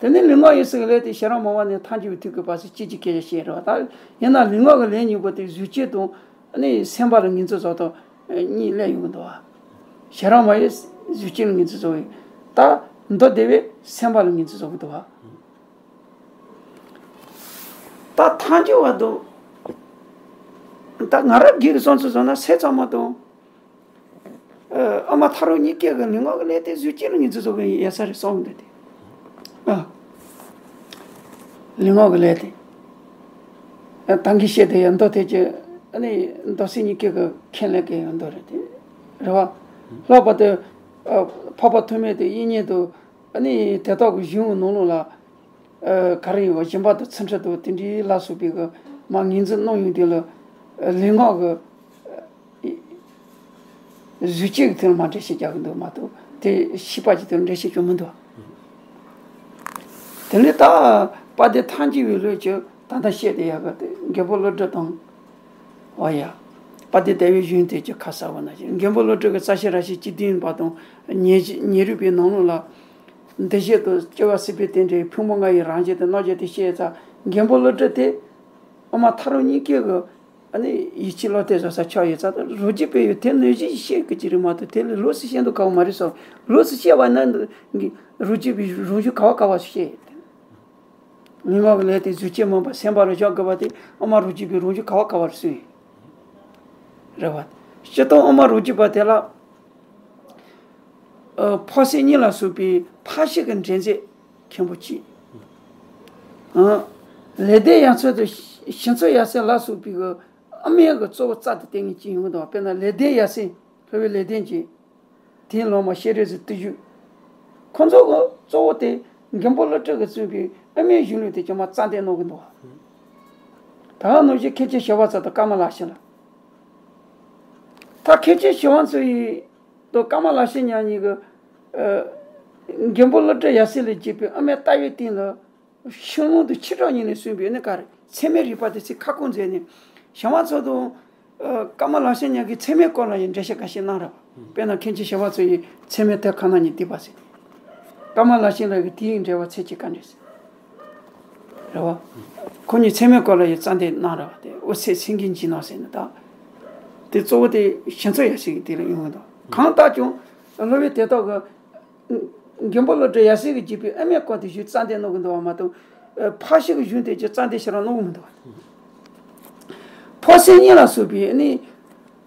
དེ་ནས་ལུས་ངག་ཡིད་གསུམ་གྱི་ལས་དེ་ཤེས་རབ་སྨྲ་བ་ནས་ཐལ་འགྱུར་བའི་ཐུགས་ཀྱི་བར་སུ་གཅིག་གཅིག་སྐད་ཆ་བཤད་རེད་བ། ད་ཡིན་ན་ལུས་ངག་གི་ལས་གཉིས་པོ་དེ་གཟུགས་ཅན་དང་ཨ་ནི་སེམས་པ་ལ་ངོས་འཛིན་བཟོ་སྟངས་གཉིས་སླེབས་ཡོང་གི་འདུག་བ། ཤེས་རབ་སྨྲ་བས་གཟུགས་ཅན་ལ་ངོས་འཛིན་བཟོ་བའི། ད་མདོ་སྡེ་པས་སེམས་པ་ལ་ངོས་འཛིན་བཟོ་གི་འདུག་བ། ད་ཐལ་འགྱུར་བ་དང་། ད་ང་རང་སྒེར་གྱི་བསམ་ཚུལ་བཟོ་ན་སེམས་ཙམ་མ་གཏོགས། ཨ། ཨ་མ་ཐལ་རང་གཉིས་ཀའི་གི་ལུས་ངག་གི་ལས་དེ་གཟུགས་ཅན་ལ་ངོས་འཛིན་བཟོ་གི་ཡིན་ས་རེད་བསམ་གི་འདུག་སྟེ། ཨ། ལུས་ངག་གི་ལས་དེ། ཨ། ད་གིན་བཤད་དེ་ཡང་མདོ་དེ་ཀྱི་ ཨ་ནི་མདོ་སེམས་གཉིས་ཀའི་གི་ཁས་ལེན་གི་ཡོད་མདོག་རེད་དེ། རེད་བ། ལྷག་པར་དུ་ཨ་འཕགས་པ་ཐོགས་མེད་དེ་དབྱིག་གཉེན་དུ་ཨ་ནི་དེ་དག་གི་གཞུང་གི་ནང་ལོགས་ལ། ཨ་ག་རེ་ཡོད་པ་སྦྱིན་པ་དང་ཚུལ་ཁྲིམས་དང་དེ་འདྲའི་ལ་སོགས་པའི་གི་མ་ངོས་འཛིན་གནང་ཡོང་དུས་ལ། ཨ་ལུས་ངག་གི་ཨ་གཟུགས་བྱད་ཀྱི་ཐོག་ལ་མ་འགྲེལ་བཤད་རྒྱག་གི་འདུག་མ་གཏོགས་དེ་ཤེས་པ་ཅིག་ཐོག་ལ་འགྲེལ་བཤད་བྱུང་མི་འདུག་དེ་ནས་ད་དཔལ་ལྡན་ཐལ་འགྱུར་བའི་ལུགས་ཀྱི་ད་ལྟ་བཤད་དེ་ཡག་གི་དེ་མགོན་པོ་ཀླུ་སྒྲུབ་དང་། ཨོ་ཡ། དཔལ་ལྡན་ཟླ་བའི་གཞུང་དེ་ཀྱི་ཁ་གསལ་བ་ན་བཞིན་མགོན་པོ་ཀླུ་སྒྲུབ་ཀྱི་རྩ་ཤེ་རང་བཞིན་བཅུ་བདུན་པ་དང་ཉེ་ཉེ་རིག་པའི་ནང་ལོགས་ལ། འདུ་བྱེད་དང་སྐྱེ་བ་སྲིད་པའི་རྟེན་འབྲེལ་ཕུང་པོ་ལྔ་ཡི་རང་བཞིན་དང་རྣམ་འགྱུར་དེ་བཤད་ཙང་མགོན་པོ་ཀླུ་སྒྲུབ་དེ་དབུ་མ་ཐལ་རང་གཉིས་ཀའི་གི་ཨ་ནི་ཡིད་ཆེས་བློ་གཏད་བཟོ་ས་ཆགས་ཡོད་ཙང་རང་རྒྱུད་པའི་ཡུལ་དེ་ནོས་གཞི་ཤེས་དགོས་ཀྱི་རེད་མ་གཏོགས་དེ་ལས་ལོགས་སུ་བཤད་འདུག་ག་བ་མ་རེད་སོ། ལོགས་སུ་བཤད་པ་ན་རང་རྒྱུད་པའི་རང་བཞིན་ག་བ་ག་བ་སུ་བཤད་ཡོད་དེ། ལུས་ངག་གི་ལས་དེ་གཟུགས་ཅན་མིན་པ་སེམས་པ་ལ་བཞག་དགོས་པ་དེ་དབུ་མ་རང་རྒྱུད་པའི་རང་བཞིན་ག་བ་ག་བ་རུ་སུ་ཡོད་རེད་བ། སྤྱིར་བཏང་དབུ་མ་རང་རྒྱུད་པ་དེ་ལ། ཨ་འཕགས་སེང་གཉིས་ལ་སོགས་པའི་འཕགས་ཤིང་གི་འགྲན་རྫས་མཁན་པོ་གཅིག་ཨ་ལེགས་ལྡན་ཡབ་སྲས་དང་ཞི་འཚོ་ཡབ་སྲས་ལ་སོགས་པའི་གི་དབུ་མའི་གི་གཙོ་བོ་རྩ་དང་ལྟེ་ངན་གཅིག་ཡོང་གི་འདུག་དཔེར་ན་ལེགས་ལྡན་ཡབ་སྲས་ལྷོ་བའི་ལེགས་ལྡན་གྱི་དེའི་སློབ་མ་སྤྱན་རས་གཟིགས་བརྟུལ་ཞུགས། ཁོང་ཚོ་གི་གཙོ་བོ་དེ་མགོན་པོ་ཀླུ་སྒྲུབ་ཀྱིས་གཙོས་པའི་དབུ་མའི་གཞུང་ལུགས་དེ་ཚང་མ་རྩ་འགེངས་གནང་གི་འདུག་ད་ག་ནང་བཞིན་མཁན་ཆེན་ཞི་བ་འཚོ་དང་ཀ་མ་ལ་ཤཱི་ལ། ད་མཁན་ཆེན་ཞི་བ་འཚོ་ཡིས་དང་ཀ་མ་ལ་ཤཱི་མཉམ་གཉིས་ཀྱིས་ཨ་མགོན་པོ་ཀླུ་སྒྲུབ་ཡབ་སྲས་ལས་བརྒྱུད་པའི་དབུ་མའི་ལྟ་བའི་སྟེང་ལ་ཤུགས་སྣོན་དང་ཕྱིར་བསྒྲགས་གཉིས་ནས་གསུངས་པའི་ནི་ག་རེ་ཚད་མའི་རིགས་པ་དེ་ཚོ་ཁ་སྐོང་མཛད་ནས་ཞི་བ་འཚོ་དང་ཨ་ཀ་མ་ལ་ཤཱི་མཉམ་གྱིས་ཚད་མའི་སྐོར་ལ་ཡང་འགྲེལ་བཤད་འགའ་ཤས་གནང་རེད་བ། དཔེར་ན་མཁན་ཆེན་ཞི་བ་འཚོ་ཡིས་ཚད་མའི་དོན་ཁ་ན་ཉིད་བསྡུས་པ་ཟེར། ཀ་མ་ལ་ཤཱི་ལ་ཡིས་དེའི་འགྲེལ་པ་ཚད་ཀྱིས་བཀའ་འགྲེལ་ཟེར། རེད་བ། ཁོ་གཉིས་ཚད་མའི་སྐོར་ལ་ཡང་རྩ་འགེངས་གནང་རེད་བ་དེ་འོད་གསལ་སེང་གེའི་འཇིགས་སྣང་ཟེར་ནས་ད། དེ་གཙོ་བོ་དེ་ཞི་འཚོ་ཡབ་སྲས་ཀྱི་དེ་ལ་ཡོང་གི་འདུག་གང་ལྟར་ཀྱང་སློབ་དཔོན་དེ་དག་གི་མགོན་པོ་ཀླུ་སྒྲུབ་ཡབ་སྲས་ཀྱིས་བརྒྱུད་པའི་དབུ་མའི་སྐོར་དེ་ཞུ་རྩ་འགེངས་གནང་གི་འདུག་བ་མ་གཏོགས། ཨ་འཕགས་ཤིང་གི་གཞུང་དེ་ཀྱང་རྩ་འགེངས་ཕྱིར་ར་གནང་གི་མི་འདུག་བ། འཕགས་སེང་གཉིས་ལ་སོགས་པའི་ནི།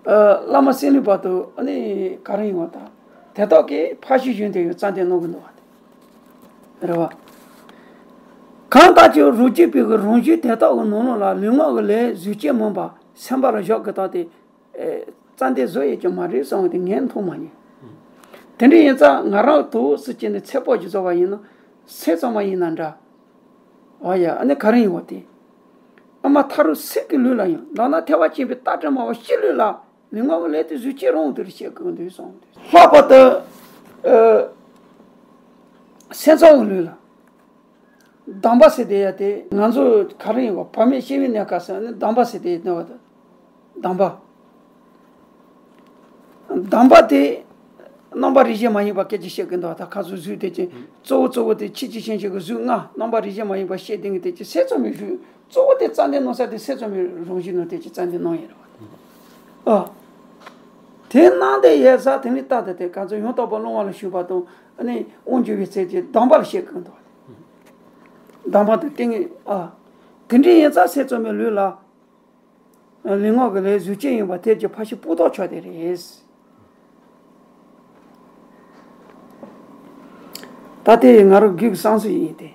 ཨ་བླ་མ་སེང་བློན་བར་དུ་ནི་ག་རེ་ཡིན་བ་དང་། དེ་དག་གིས་འཕགས་ཤིང་གཞུང་དེ་ཡང་རྩ་འགེངས་གནང་གི་འདུག་བ། རེད་བ། གང་ལྟར་ཀྱང་རང་རྒྱུད་པའི་གི་རང་བཞིན་དེ་དག་གི་ནང་ལོགས་ལ་ལུས་ངག་གི་ལས་གཟུགས་ཅན་མིན་པ་སེམས་པ་ལ་བཞག་དགོས་དག་དེ། ཨེ་རྩ་འགེངས་བཟོ་ཡས་ཀྱི་མ་རེད་བསམ་བ་དེ་ངས་མཐོང་མ་མྱོང་། དེ་འདྲ་ཡིན་ཙང་ང་རང་དུ་བ་སུ་སྐྱེས་ནས་ཚེ་སྤོགས་ཀྱི་བཟོ་བ་ཡིན་ན་སེམས་ཙམ་མ་ཡིན་ན་འདྲ། ཨ་ཡ་ཨ་ནི་ག་རེ་ཡིན་བ་དེ། ཨ་མ་ཐལ་རང་སེམས་ཀྱི་ལུས་ལ་ཡང་ལག་ན་ཐལ་བ་ཅན་པའི་ལྟ་གྲུབ་སྨྲ་བ་སྤྱིའི་ལུས་ལ་ལུས་ངག་གི་ལས་དེ་གཟུགས་ཅན་རང་དུ་རེ་བྱེད་དགོས་འདུག་གསུངས་ཏེ། ལྷག་པར་དུ་ཨ་སེམས་ཙམ་གྱི་ལུས་ལ། སྡོམ་པ་ཟེར་དེ་ཡ་དེ་ང་ཚོ་ག་རེ་ཡིན་བ་བག་མེད་སྐྱེ་བའི་གནས་སྐབས་སུ་ནི་སྡོམ་པ་ཟེར་དེ་ཡིན་བ་དང་། སྡོམ་པ། སྡོམ་པ་དེ་རྣམ་པ་རིགས་ཅན་མ་ཡིན་པ་སྐད་ཆ་བཤད་ཀྱི་འདུག་ད་ཁ་སང་གཟུགས་དེ་ཅན་གཙོ་བོ་གཙོ་བོ་དེ་ཆོས་ཀྱི་དབྱིངས་ཅན་གྱི་གཟུགས་ལྔ་རྣམ་པ་རིགས་ཅན་མ་ཡིན་པ་བཤད་དེ་ངས་དེ་ཅི་སེམས་ཙམ་མི་ཞུ་གཙོ་བོ་དེ་རྩ་འགེངས་གནང་ས་དེ་སེམས་ཙམ་མི་རང་བཞིན་ནང་དེ་ཅི་རྩ་འགེངས་གནང་ཡིན་རེད་བ། ཨ། དེ་གནང་དེ་ཡས་ས་དེ་ནི་ལྟ་དེ་དེ་ག་ཚོད་ཡང་དག་པར་བླང་བ་ལ་ཞུགས་པ་དང་ཨ་ནི་དབང་བསྒྱུར་བའི་ཚེ་ཀྱི་སྡོམ་པ་ལ་བཤད་ཀྱི་འདུག་སྡོམ་པ་དེ་ཏིང་ངེ་ཨ། དེ་འདྲའི་ཡིན་ཙང་སེམས་ཙམ་མི་ལུས་ལ། ལུས་ངག་གི་ལས་གཟུགས་ཅན་ཡིན་པ་དེ་ཀྱི་ཕ་ཤི་སྤུ་མདོག་ཆོག་དེ་རེད། ད་དེ་ང་རང་རྒྱུད་ཀྱི་བསམ་ཚུལ་ཡིན་ཏེ།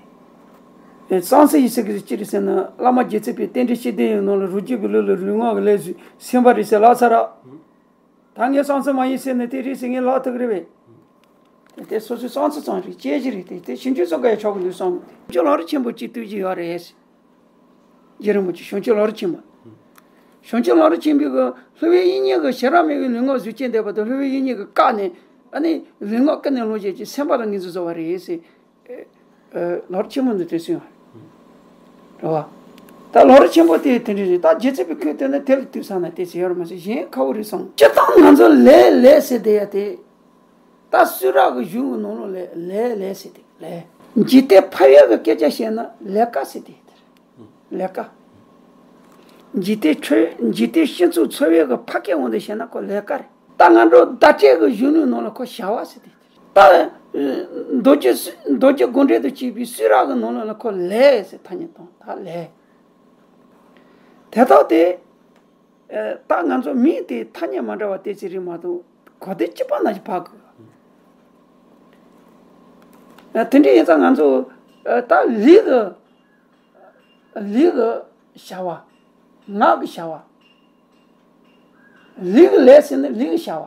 བསམ་ཚུལ་ཡིན་ཟེར་གི་ཅི་རེད་ཟེར་ན་བླ་མ་རྗེ་བཙུན་པའི་རྟེན་འབྲེལ་ཤེས་ལྡན་ཡོད་ནོ་ལ་རུ་རྒྱུད་པའི་ལུས་ལ་ལུས་ངག་གི་ལས་གཟུགས་སེམས་པ་རེད་ཟེར་ལབ་ཚར་ར། ད་ངས་བསམ་ཚུལ་མ་ཡིན་ཟེར་ནས་དེ་རེད་ཟེར་ངས་ལབ་ཐུབ་ཀྱི་རེད་པས། དེ་སོ་སོའི་བསམ་ཚུལ་ཙམ་རེད་དཔྱད་གཞི་རེད་དེ་དེ་ཞིབ་འཇུག་ཙམ་ག་ཡ་ཆོག་གི་འདུག་བསམ་གི་འདུག་བྱང་ཆུབ་ལམ་རིམ་ཆེན་པོ་གཅིག་བཏུས་ཀྱི་ཡོད་རེད། རྗེ་རིན་པོ་ཆེ་བྱང་ཆུབ་ལམ་རིམ་ཆེན་པོ། བྱང་ཆུབ་ལམ་རིམ་ཆེན་པོའི་གི་སློབ་དཔོན་དབྱིག་གཉེན་གྱིས་ཞེ་དྲག་མེད་པའི་ལུས་ངག་གཟུགས་ཅན་བསྡད་པ་དང་སློབ་དཔོན་དབྱིག་གཉེན་གྱིས་བཀག་ནས་ཨ་ནི་ལུས་ངག་ཀུན་ནས་བླངས་བྱས་ཀྱི་སེམས་པ་ལ་ངོས་འཛིན་བཟོ་བ་རེད་ཟེར། ལམ་རིམ་ཆེན་མོ་འདི་དེ་སུན་རེད་བ། ད་ལམ་རིམ་ཆེན་པོ་དེ་དེ་འདྲ་རེད་ད་རྗེ་བཙུན་པའི་ཁོས་བལྟས་ན་དེ་ལ་དུས་སང་ན་དེ་ཟེར་ཡོད་རེད་མ་ཟད་གཞན་ཁ་བོ་རེད་སོང་སྤྱིར་བཏང་ང་ཚོ་ལས་ལས་ཟེར་བསྡད་ཡ་དེ། ད་གསུང་རབ་ཀྱི་གཞུང་གི་ནང་ལོགས་ལས་ལས་ལས་ཟེར་དེ་ལས། འཇིག་རྟེན་ཕལ་བའི་གི་སྐད་ཆ་བཤད་ན་ལས་ཀ་ཟེར་དེ་དེ་རེད། ལས་ཀ། འཇིག་རྟེན་ཆོས་འཇིག་རྟེན་སྤྱི་ཚོགས་འཚོ་བའི་གི་ཕ་སྐད་དབང་དུ་བྱས་ན་ཁོ་ལས་ཀ་རེད། ད་ང་ཚོ་བརྡ་སྤྲོད་ཀྱི་གཞུང་ལུགས་ནང་ལ་ཁོ་བྱ་བ་ཟེར་དེ་དེ་རེད། ད་མདོ་རྒྱུད་མདོ་རྒྱུད་དགོངས་འགྲེལ་དུ་བྱས་པའི་གསུང་རབ་ཀྱི་ནང་ལོགས་ལ་ཁོ་ལས་ཟེར་ཐ་སྙད་དང་ད་ལས། དེ་དག་དེ། ད་ང་ཚོ་མིང་དེ་ཐ་སྙད་མ་འདྲ་བ་དེ་ཅི་རེད་མ་གཏོགས་གོ་དོན་གཅིག་པ་ན་ཅིག་ཕབ་དགོས། དེ་འདྲ་ཡིན་ཙང་ང་ཚོ་ད་ལུས་ཀྱི་ལུས་ཀྱི་བྱ་བ། ངག་གི་བྱ་བ། ལུས་ཀྱི་ལས་ཟེར་ན་ལུས་ཀྱི་བྱ་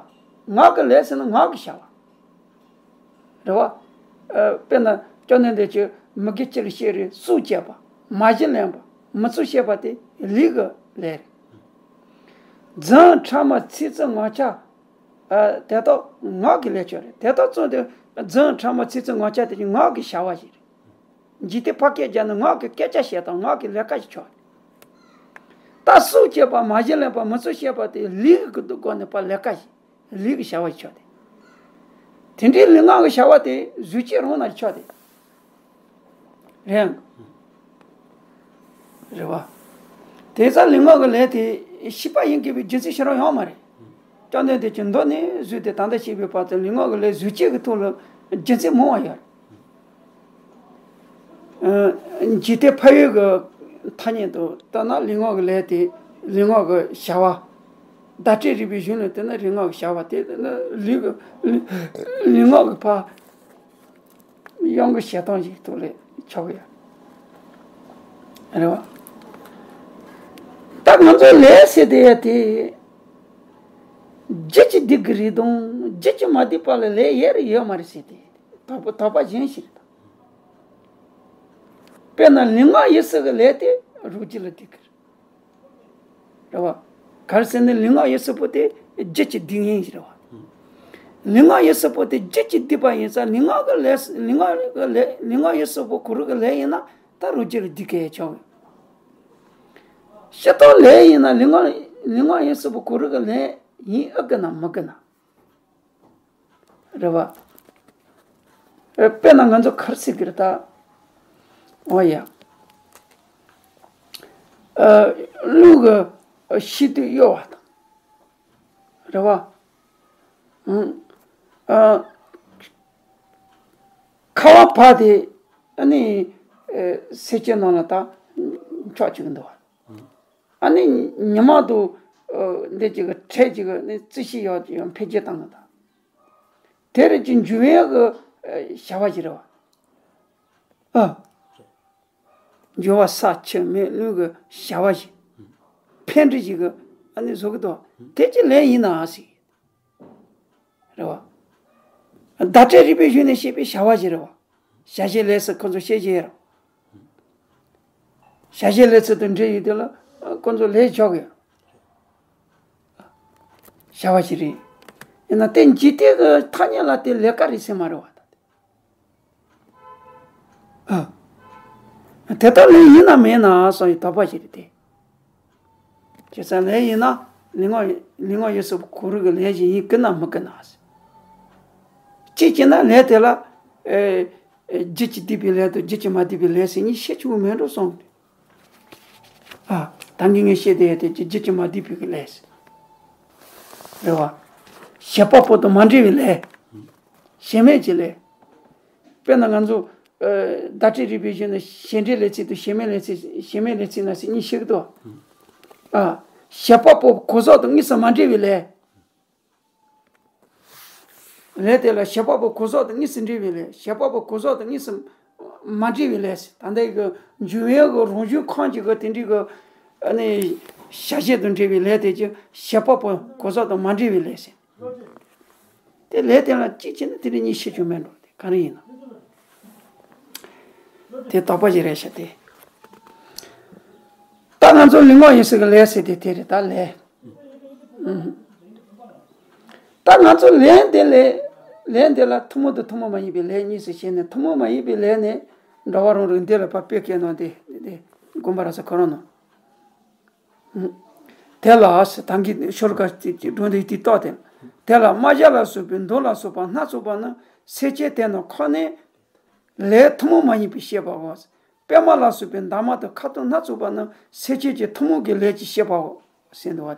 བ། ངག་གི་ལས་ཟེར་ན་ངག་གི་བྱ་བ། རེད་བ། ཨ། དཔེར་ན་སྐྱབས་མགོན་བདེ་ཆེན་མི་དགེ་བཅུ་ལས་སྐྱེས་རིགས་སུ་སྐྱེས་པ། མ་གཞི་ལེན་པ། མི་ཚུགས་བཤད་པ་དེ་ལུས་ཀྱི་ལས་རེད། རྫུན་ཕྲ་མ་ཚིག་རྩུབ་ངག་འཁྱལ། ཨ། དེ་དག་ངག་གི་ལས་ཀྱང་རེད། དེ་དག་ཙམ་དུ་རྫུན་ཕྲ་མ་ཚིག་རྩུབ་ངག་འཁྱལ་དེ་ངག་གི་བྱ་བ་ཞིག་རེད། འཇིག་རྟེན་ཕལ་སྐད་རྒྱབ་ན་ངག་གི་སྐད་ཆ་བཤད་སྟངས་ངག་གི་ལས་ཀ་ཞིག་ཆགས་རེད། ད་སུ་སྐྱེས་པ། མ་གཞི་ལེན་པ། མི་ཚུགས་བཤད་པ་དེ་ལུས་ཀྱི་སྒོ་ནས་པ་ལས་ཀ་ཞིག་ལུས་ཀྱི་བྱ་བ་ཞིག་ཆགས་ཏེ། དེ་འདྲའི་ལུས་ངག་གི་བྱ་བ་དེ་གཟུགས་ཅན་རང་ན་ཆགས་ཏེ། རེད། རེད་བ། དེ་ཙང་ལུས་ངག་གི་ལས་དེ་ཤེས་པ་ཡིན་དགོས་པའི་རྒྱུ་མཚན་ཞེ་དྲག་ཡོད་མ་རེད། སྐྱབས་མགོན་བདེ་ཆེན་མདོ་ནས་བཟོས་ཏེ་ད་ལྟ་བཤད་པའི་བར་དུ་ལུས་ངག་གི་ལས་གཟུགས་ཅན་གྱི་ཐོག་ལ་རྒྱུ་མཚན་མང་བ་ཡོད་རེད། ཨ། འཇིག་རྟེན་ཕ་ཡུལ་གྱི་ཐ་སྙད་དུ་ལྟ་ན་ལུས་ངག་གི་ལས་དེ་ལུས་ངག་གི་བྱ་བ། བརྡ་སྤྲོད་རིག་པའི་གཞུང་ལ་བལྟས་ན་ལུས་ངག་གི་བྱ་བ་དེ་ལུས་ཀྱི་ལུས་ངག་གི་ཕ། གཡང་གི་བྱེད་སྟངས་ཤིག་ཐོག་ལས་ཆགས་ཀྱི་ཡོད་རེད་བ། ད་ང་ཚོ་ལས་ཟེར་དེ་ཡ་དེ། རྒྱུད་ཀྱིས་བསྡུས་ཀྱི་རེད་དང་རྒྱུད་ཀྱིས་མ་བསྡུས་པ་ལ་ལས་ཡོད་རེད་ཡོད་མ་རེད་ཟེར་དེ་དོགས་པ་དོགས་པ་གཞན་ཞིག་རེད། དཔེར་ན་ལུས་ངག་ཡིད་གསུམ་གྱི་ལས་དེ་རང་རྒྱུད་ལ་བསྡུས་ཀྱི་རེད། རེད་བ། ག་རེ་ཟེར་ན་ལུས་ངག་ཡིད་གསུམ་པོ་དེ་རྒྱུད་ཀྱིས་བསྡུས་ཡིན་ཞེས་རེད་བ། ལུས་ངག་ཡིད་གསུམ་པོ་དེ་རྒྱུད་ཀྱིས་བསྡུས་པ་ཡིན་ཙང་ལུས་ངག་གི་ལས་ལུས་ངག་གི་ལས་ལུས་ངག་ཡིད་གསུམ་པོ་གང་རུང་གི་ལས་ཡིན་ན་ད་རང་རྒྱུད་ལ་བསྡུས་ཀྱི་ཆགས་ཡོད། སྤྱིར་བཏང་ལས་ཡིན་ན་ལུས་ངག་ལུས་ངག་ཡིད་གསུམ་པོ་གང་རུང་གི་ལས་ཡིན་ཨེ་དགོས་ན་མི་དགོས་ན། རེད་བ། ཨ། དཔེར་ན་ང་ཚོ་ག་རེ་ཟེར་གྱི་རེད་ད། འོ་ཡ། ཨ། རླུང་གི་ཤིན་ཏུ་གཡོ་བ་དང་། རེད་བ། ཨང་། ཨ། ཁ་བ་བབས་ཏེ་ཨ་ནི་ཨ་སེམས་ཅན་ནང་ལ་ད་འཁྱོག་བཅུག་གི་འདུག་བ། ཨ་ནི་ཉི་མ་དུ་ཨ་འདི་ཅིག་གི་འཕྲལ་ཅིག་གི་ནི་རྩི་ཤིང་ཡོད་ཅིག་ཡང་འཕེལ་རྒྱས་བཏང་གི་ད། དེ་རེད་ཅིག་འབྱུང་བའི་གི་ཨ་བྱ་བ་ཞིག་རེད་བ། ཨ། འབྱུང་བ་ས་ཆུ་མེ་རླུང་གི་བྱ་བ་ཞིག་འཕེལ་འགྲིབ་ཞིག་གི་ཨ་ནི་བཟོ་གི་འདུག་དེ་ཅི་ལས་ཡིན་ནའང་ཟེར། རེད་བ། བརྡ་སྤྲོད་རིག་པའི་གཞུང་ནས་བཤད་པའི་བྱ་བ་ཞིག་རེད་བ། བྱ་བྱེད་ལས་སུ་ཁོ་ཚོ་བཤད་བཞིན་ཡོད་རེད། བྱ་བྱེད་ལས་ཚུལ་དང་འབྲེལ་ཡོད་དེ་ལ་ཁོ་ཚོ་ལས་ཆོག་གི་བྱ་བ་ཞིག་རེད། ཡིན་ན་དེ་འཇིག་རྟེན་གྱི་ཐ་སྙད་ལ་དེ་ལས་ཀ་རེད་ཟེར་མ་རེད་བ་ད། ཨ། དེ་ལྟར་ལས་ཡིན་ན་མེད་ན་སོགས་ཡི་དོགས་པ་ཞིག་རེད་དེ། བྱས་ཙང་ལས་ཡིན་ན་ལུས་ངག་ལུས་ངག་ཡིད་གསུམ་གང་རུང་གི་ལས་ཤིག་ཡིན་དགོས་ན་མི་དགོས་ན། གཅིག་བྱས་ན་ལས་དེ་ལ་ཨེ་ཨེ་རྒྱུད་ཀྱིས་བསྡུས་པའི་ལས་དང་རྒྱུད་ཀྱིས་མ་བསྡུས་པའི་ལས་ཟེར་གཉིས་ཤེས་ཆུང་མེད་འགྲོ་གསུངས། ཨ། ད་གིན་ངས་བཤད་དེ་ཡོད་དེ་རྒྱུད་ཀྱིས་མ་བསྡུས་པའི་ལས། རེད་བ། བྱེད་པ་པོ་དང་མ་འབྲེལ་བའི་ལས། བྱེད་མེད་ཀྱི་ལས། དཔེར་ན་ང་ཚོ་ཨ་བརྡ་སྤྲོད་རིག་པའི་གཞུང་ནས་བྱེད་འབྲེལ་ལས་ཚིག་དང་བྱེད་མེད་ལས་ཚིག་བྱེད་མེད་ལས་ཚིག་ན་ཟེར་གཉིས་ཤིག་ཏུ། ཨ། བྱེད་པ་པོ་གོ་ཟོག་དང་དངོས་སུ་མ་འབྲེལ་བའི་ལས། ལས་དེ་ལ་བྱེད་པ་པོ་གོ་ཟོག་དང་དངོས་སུ་འབྲེལ་བའི་ལས། བྱེད་པ་པོ་གོ་ཟོག་དང་དངོས་སུ་མ་འབྲེལ་བའི་ལས། ད་ལྟའི་གི་འབྱུང་བའི་གི་རང་བྱུང་ཁམས་ཀྱི་གི་དེ་འདྲའི་གི་ཨ་ནི་བྱ་བྱེད་དང་འབྲེལ་བའི་ལས་དེ་ཀྱི་བྱེད་པ་པོ་གོ་ཟོག་དང་མ་འབྲེལ་བའི་ལས་ཟེར། དེ་ལས་དེ་ལ་གཅིག་བྱས་ན་དེ་འདྲ་གཉིས་ཤེས་ཀྱང་མེད་འགྲོ། དེ་ག་རེ་ཡིན་ན། དེ་དོགས་པ་ཞིག་རེད་ཤག་དེ། ད་ང་ཚོ་ལུས་ངག་ཡིད་གསུམ་གྱི་ལས་ཟེར་དེ་དེ་རེད་ད་ལས། ཨུམ། ད་ང་ཚོ་ལས་འདི་ལས། ལས་འདི་ལ་ཐུན་མོང་དང་ཐུན་མོང་མ་ཡིན་པའི་ལས་གཉིས་སུ་ཕྱེ་ནས་ཐུན་མོང་མ་ཡིན་པའི་ལས་ནི་འགྲོ་བ་རང་རིག་འདི་ལ་ཕར་དཔེ་བཀལ་ནོ་འདི་འདི་དགོངས་པ་རབ་གསལ་ཁོ་རང་ནོ། དེ་ལ་ཟེར་ད་གིན་ཤོ་ལོ་ཀ་གཅིག་གཅིག་སྒྲུང་འདི་དེ་ཏོག་དེ། དེ་ལ་རྨ་བྱ་ལ་སོགས་པའི་མདོངས་ལ་སོགས་པ་སྣ་ཚོགས་པ་ནི་སེམས་ཅན་དེ་རྣམས་ཁོ་ནའི་ལས་ཐུན་མོང་མ་ཡིན་པའི་བཤད་པའོ། པད་མ་ལ་སོགས་པའི་འདབ་མ་དང་ཁ་དོག་སྣ་ཚོགས་པ་ནི་སེམས་ཅན་གྱི་ཐུན་མོང་གི་ལས་ཀྱི་བཤད་པའོ་ཟེར་འདུག་བ་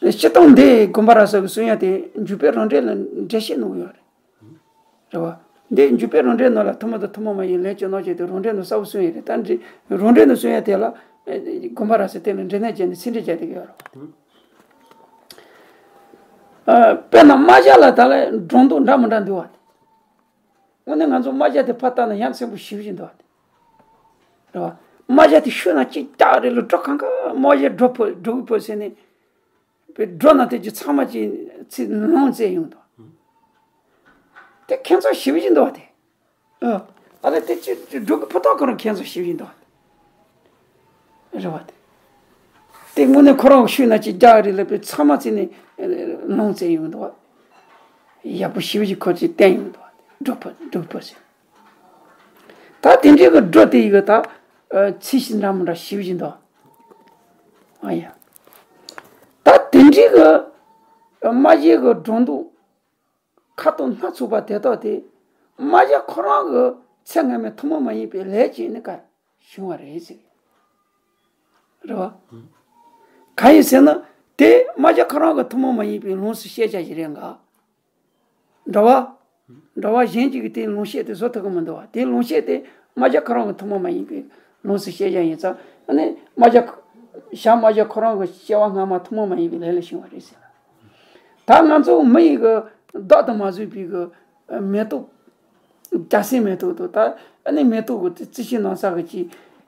དེ། སྤྱིར་བཏང་འདི་དགོངས་པ་རབ་གསལ་གྱི་གསུང་ཡ་དེ་འཇུག་པའི་རང་འགྲེལ་ལ་འགྲེལ་བཤད་གནང་གི་ཡོད་རེད། རེད་བ། འདི་འཇུག་པའི་རང་འགྲེལ་ནང་ལ་ཐུན་མོང་དང་ཐུན་མོང་མ་ཡིན་ལས་ཀྱི་རྣམ་གཞག་དེ་རང་འགྲེལ་ནང་གསལ་པོ་གསུངས་ཡོད་རེད། ད་འདི་རང་འགྲེལ་ནང་གསུང་ཡ་དེ་ལ་དགོངས་པ་རབ་གསལ་དེ་ལ་འགྲེལ་བཤད་བྱས་ནས་ཚིག་འགྲེལ་བྱས་བསྡད་ཀྱི་ཡོད་རེད། ཨ། དཔེར་ན་རྨ་བྱ་ལ་ད་ལ་སྒྲོ་འདོགས་འདྲ་མི་འདྲ་འདུག་བ། དངོས་གནས་ང་ཚོ་རྨ་བྱ་དེ་ཕར་བལྟས་ན་ཡ་མཚན་པོ་ཞེ་པོ་ཅིག་འདུག་བ། རེད་བ། རྨ་བྱ་དེ་ཤུལ་ན་གཅིག་རྒྱག་རེ་ལ་སྒྲོ་གང་ག་རྨ་བྱ་སྒྲོ་ཕོ་སྒྲོ་གི་ཕོ་ཟེར་ནས། པའི་སྒྲོ་ན་དེ་ཀྱི་ཚང་མ་ཀྱི་ཚིག་ལོང་བཙལ་ཡོང་དོ། དེ་ཁྱེད་ཚོ་ཞིབ་ཀྱི་འདུག་བ་དེ། ཨ་ཨ་ལ་དེ་ཀྱི་སྒྲོ་གི་ཕོ་ཐོག་ཁོ་རང་ཁྱེད་ཚོ་ཞིབ་ཀྱི་འདུག་བ་དེ། རེད་བ་དེ། དེ་དངོས་གནས་ཁོ་རང་ཤུལ་ན་ཀྱི་རྒྱག་རེ་ལ་པའི་ཚང་མ་ཚིག་ནས་ལོང་བཙལ་ཡོང་དོ། ཡག་པོ་ཞིབ་ཀྱི་ཁོ་ཚོས་བསྟན་ཡོང་དོ། སྒྲོ་ཕོ་སྒྲོ་ཕོ་ཟེར། ད་དེ་འདྲའི་གི་སྒྲོ་དེ་ཡི་གི་ད་ཚིག་ཞིག་འདྲ་མི་འདྲ་ཞིབ་ཀྱི་འདུག་ཨ་ཡ། ད་དེ་འདྲའི་གི་རྨ་བྱའི་གི་སྒྲོ་འདོགས་ཁ་དོག་སྣ་ཚོགས་པ་དེ་དག་དེ་རྨ་བྱ་ཁོ་རང་གི་ཚེ་སྔ་མའི་ཐུན་མོང་མ་ཡིན་པའི་ལས་ཀྱིས་ནི་ཀ་བྱུང་བ་རེད་ཟེར། རེད་བ། གང་ཡིན་ཟེར་ན་དེ་རྨ་བྱ་ཁོ་རང་གི་ཐུན་མོང་མ་ཡིན་པའི་ལོངས་སུ་སྤྱད་བྱ་ཞིག་རེད་འགའ། འདྲ་བ། འདྲ་བ་གཞན་གཅིག་གིས་དེའི་ལོངས་སྤྱད་དེ་བཟོ་ཐུབ་ཀྱི་མི་འདུག་བ། དེའི་ལོངས་སྤྱད་དེ་རྨ་བྱ་ཁོ་རང་གི་ཐུན་མོང་མ་ཡིན་པའི་ལོངས་སུ་སྤྱད་བྱ་ཡིན་ཙང་ཨ་ནི་རྨ་བྱ། བྱ་རྨ་བྱ་ཁོ་རང་གི་སྐྱེ་བ་སྔ་མ་ཐུན་མོང་མ་ཡིན་པའི་ལས་ལས་བྱུང་བ་རེད་ཟེར། ད་ང་ཚོ་མི་ཡི་གི་བདག་ཏུ་མ་བཟུང་བའི་གི་མེ་ཏོག་རྒྱ་སེ་མེ་ཏོག་དང་ད་ཨ་ནི་མེ་ཏོག་གི་རྩི་ཤིང་ནང་ས་གི་ཅི་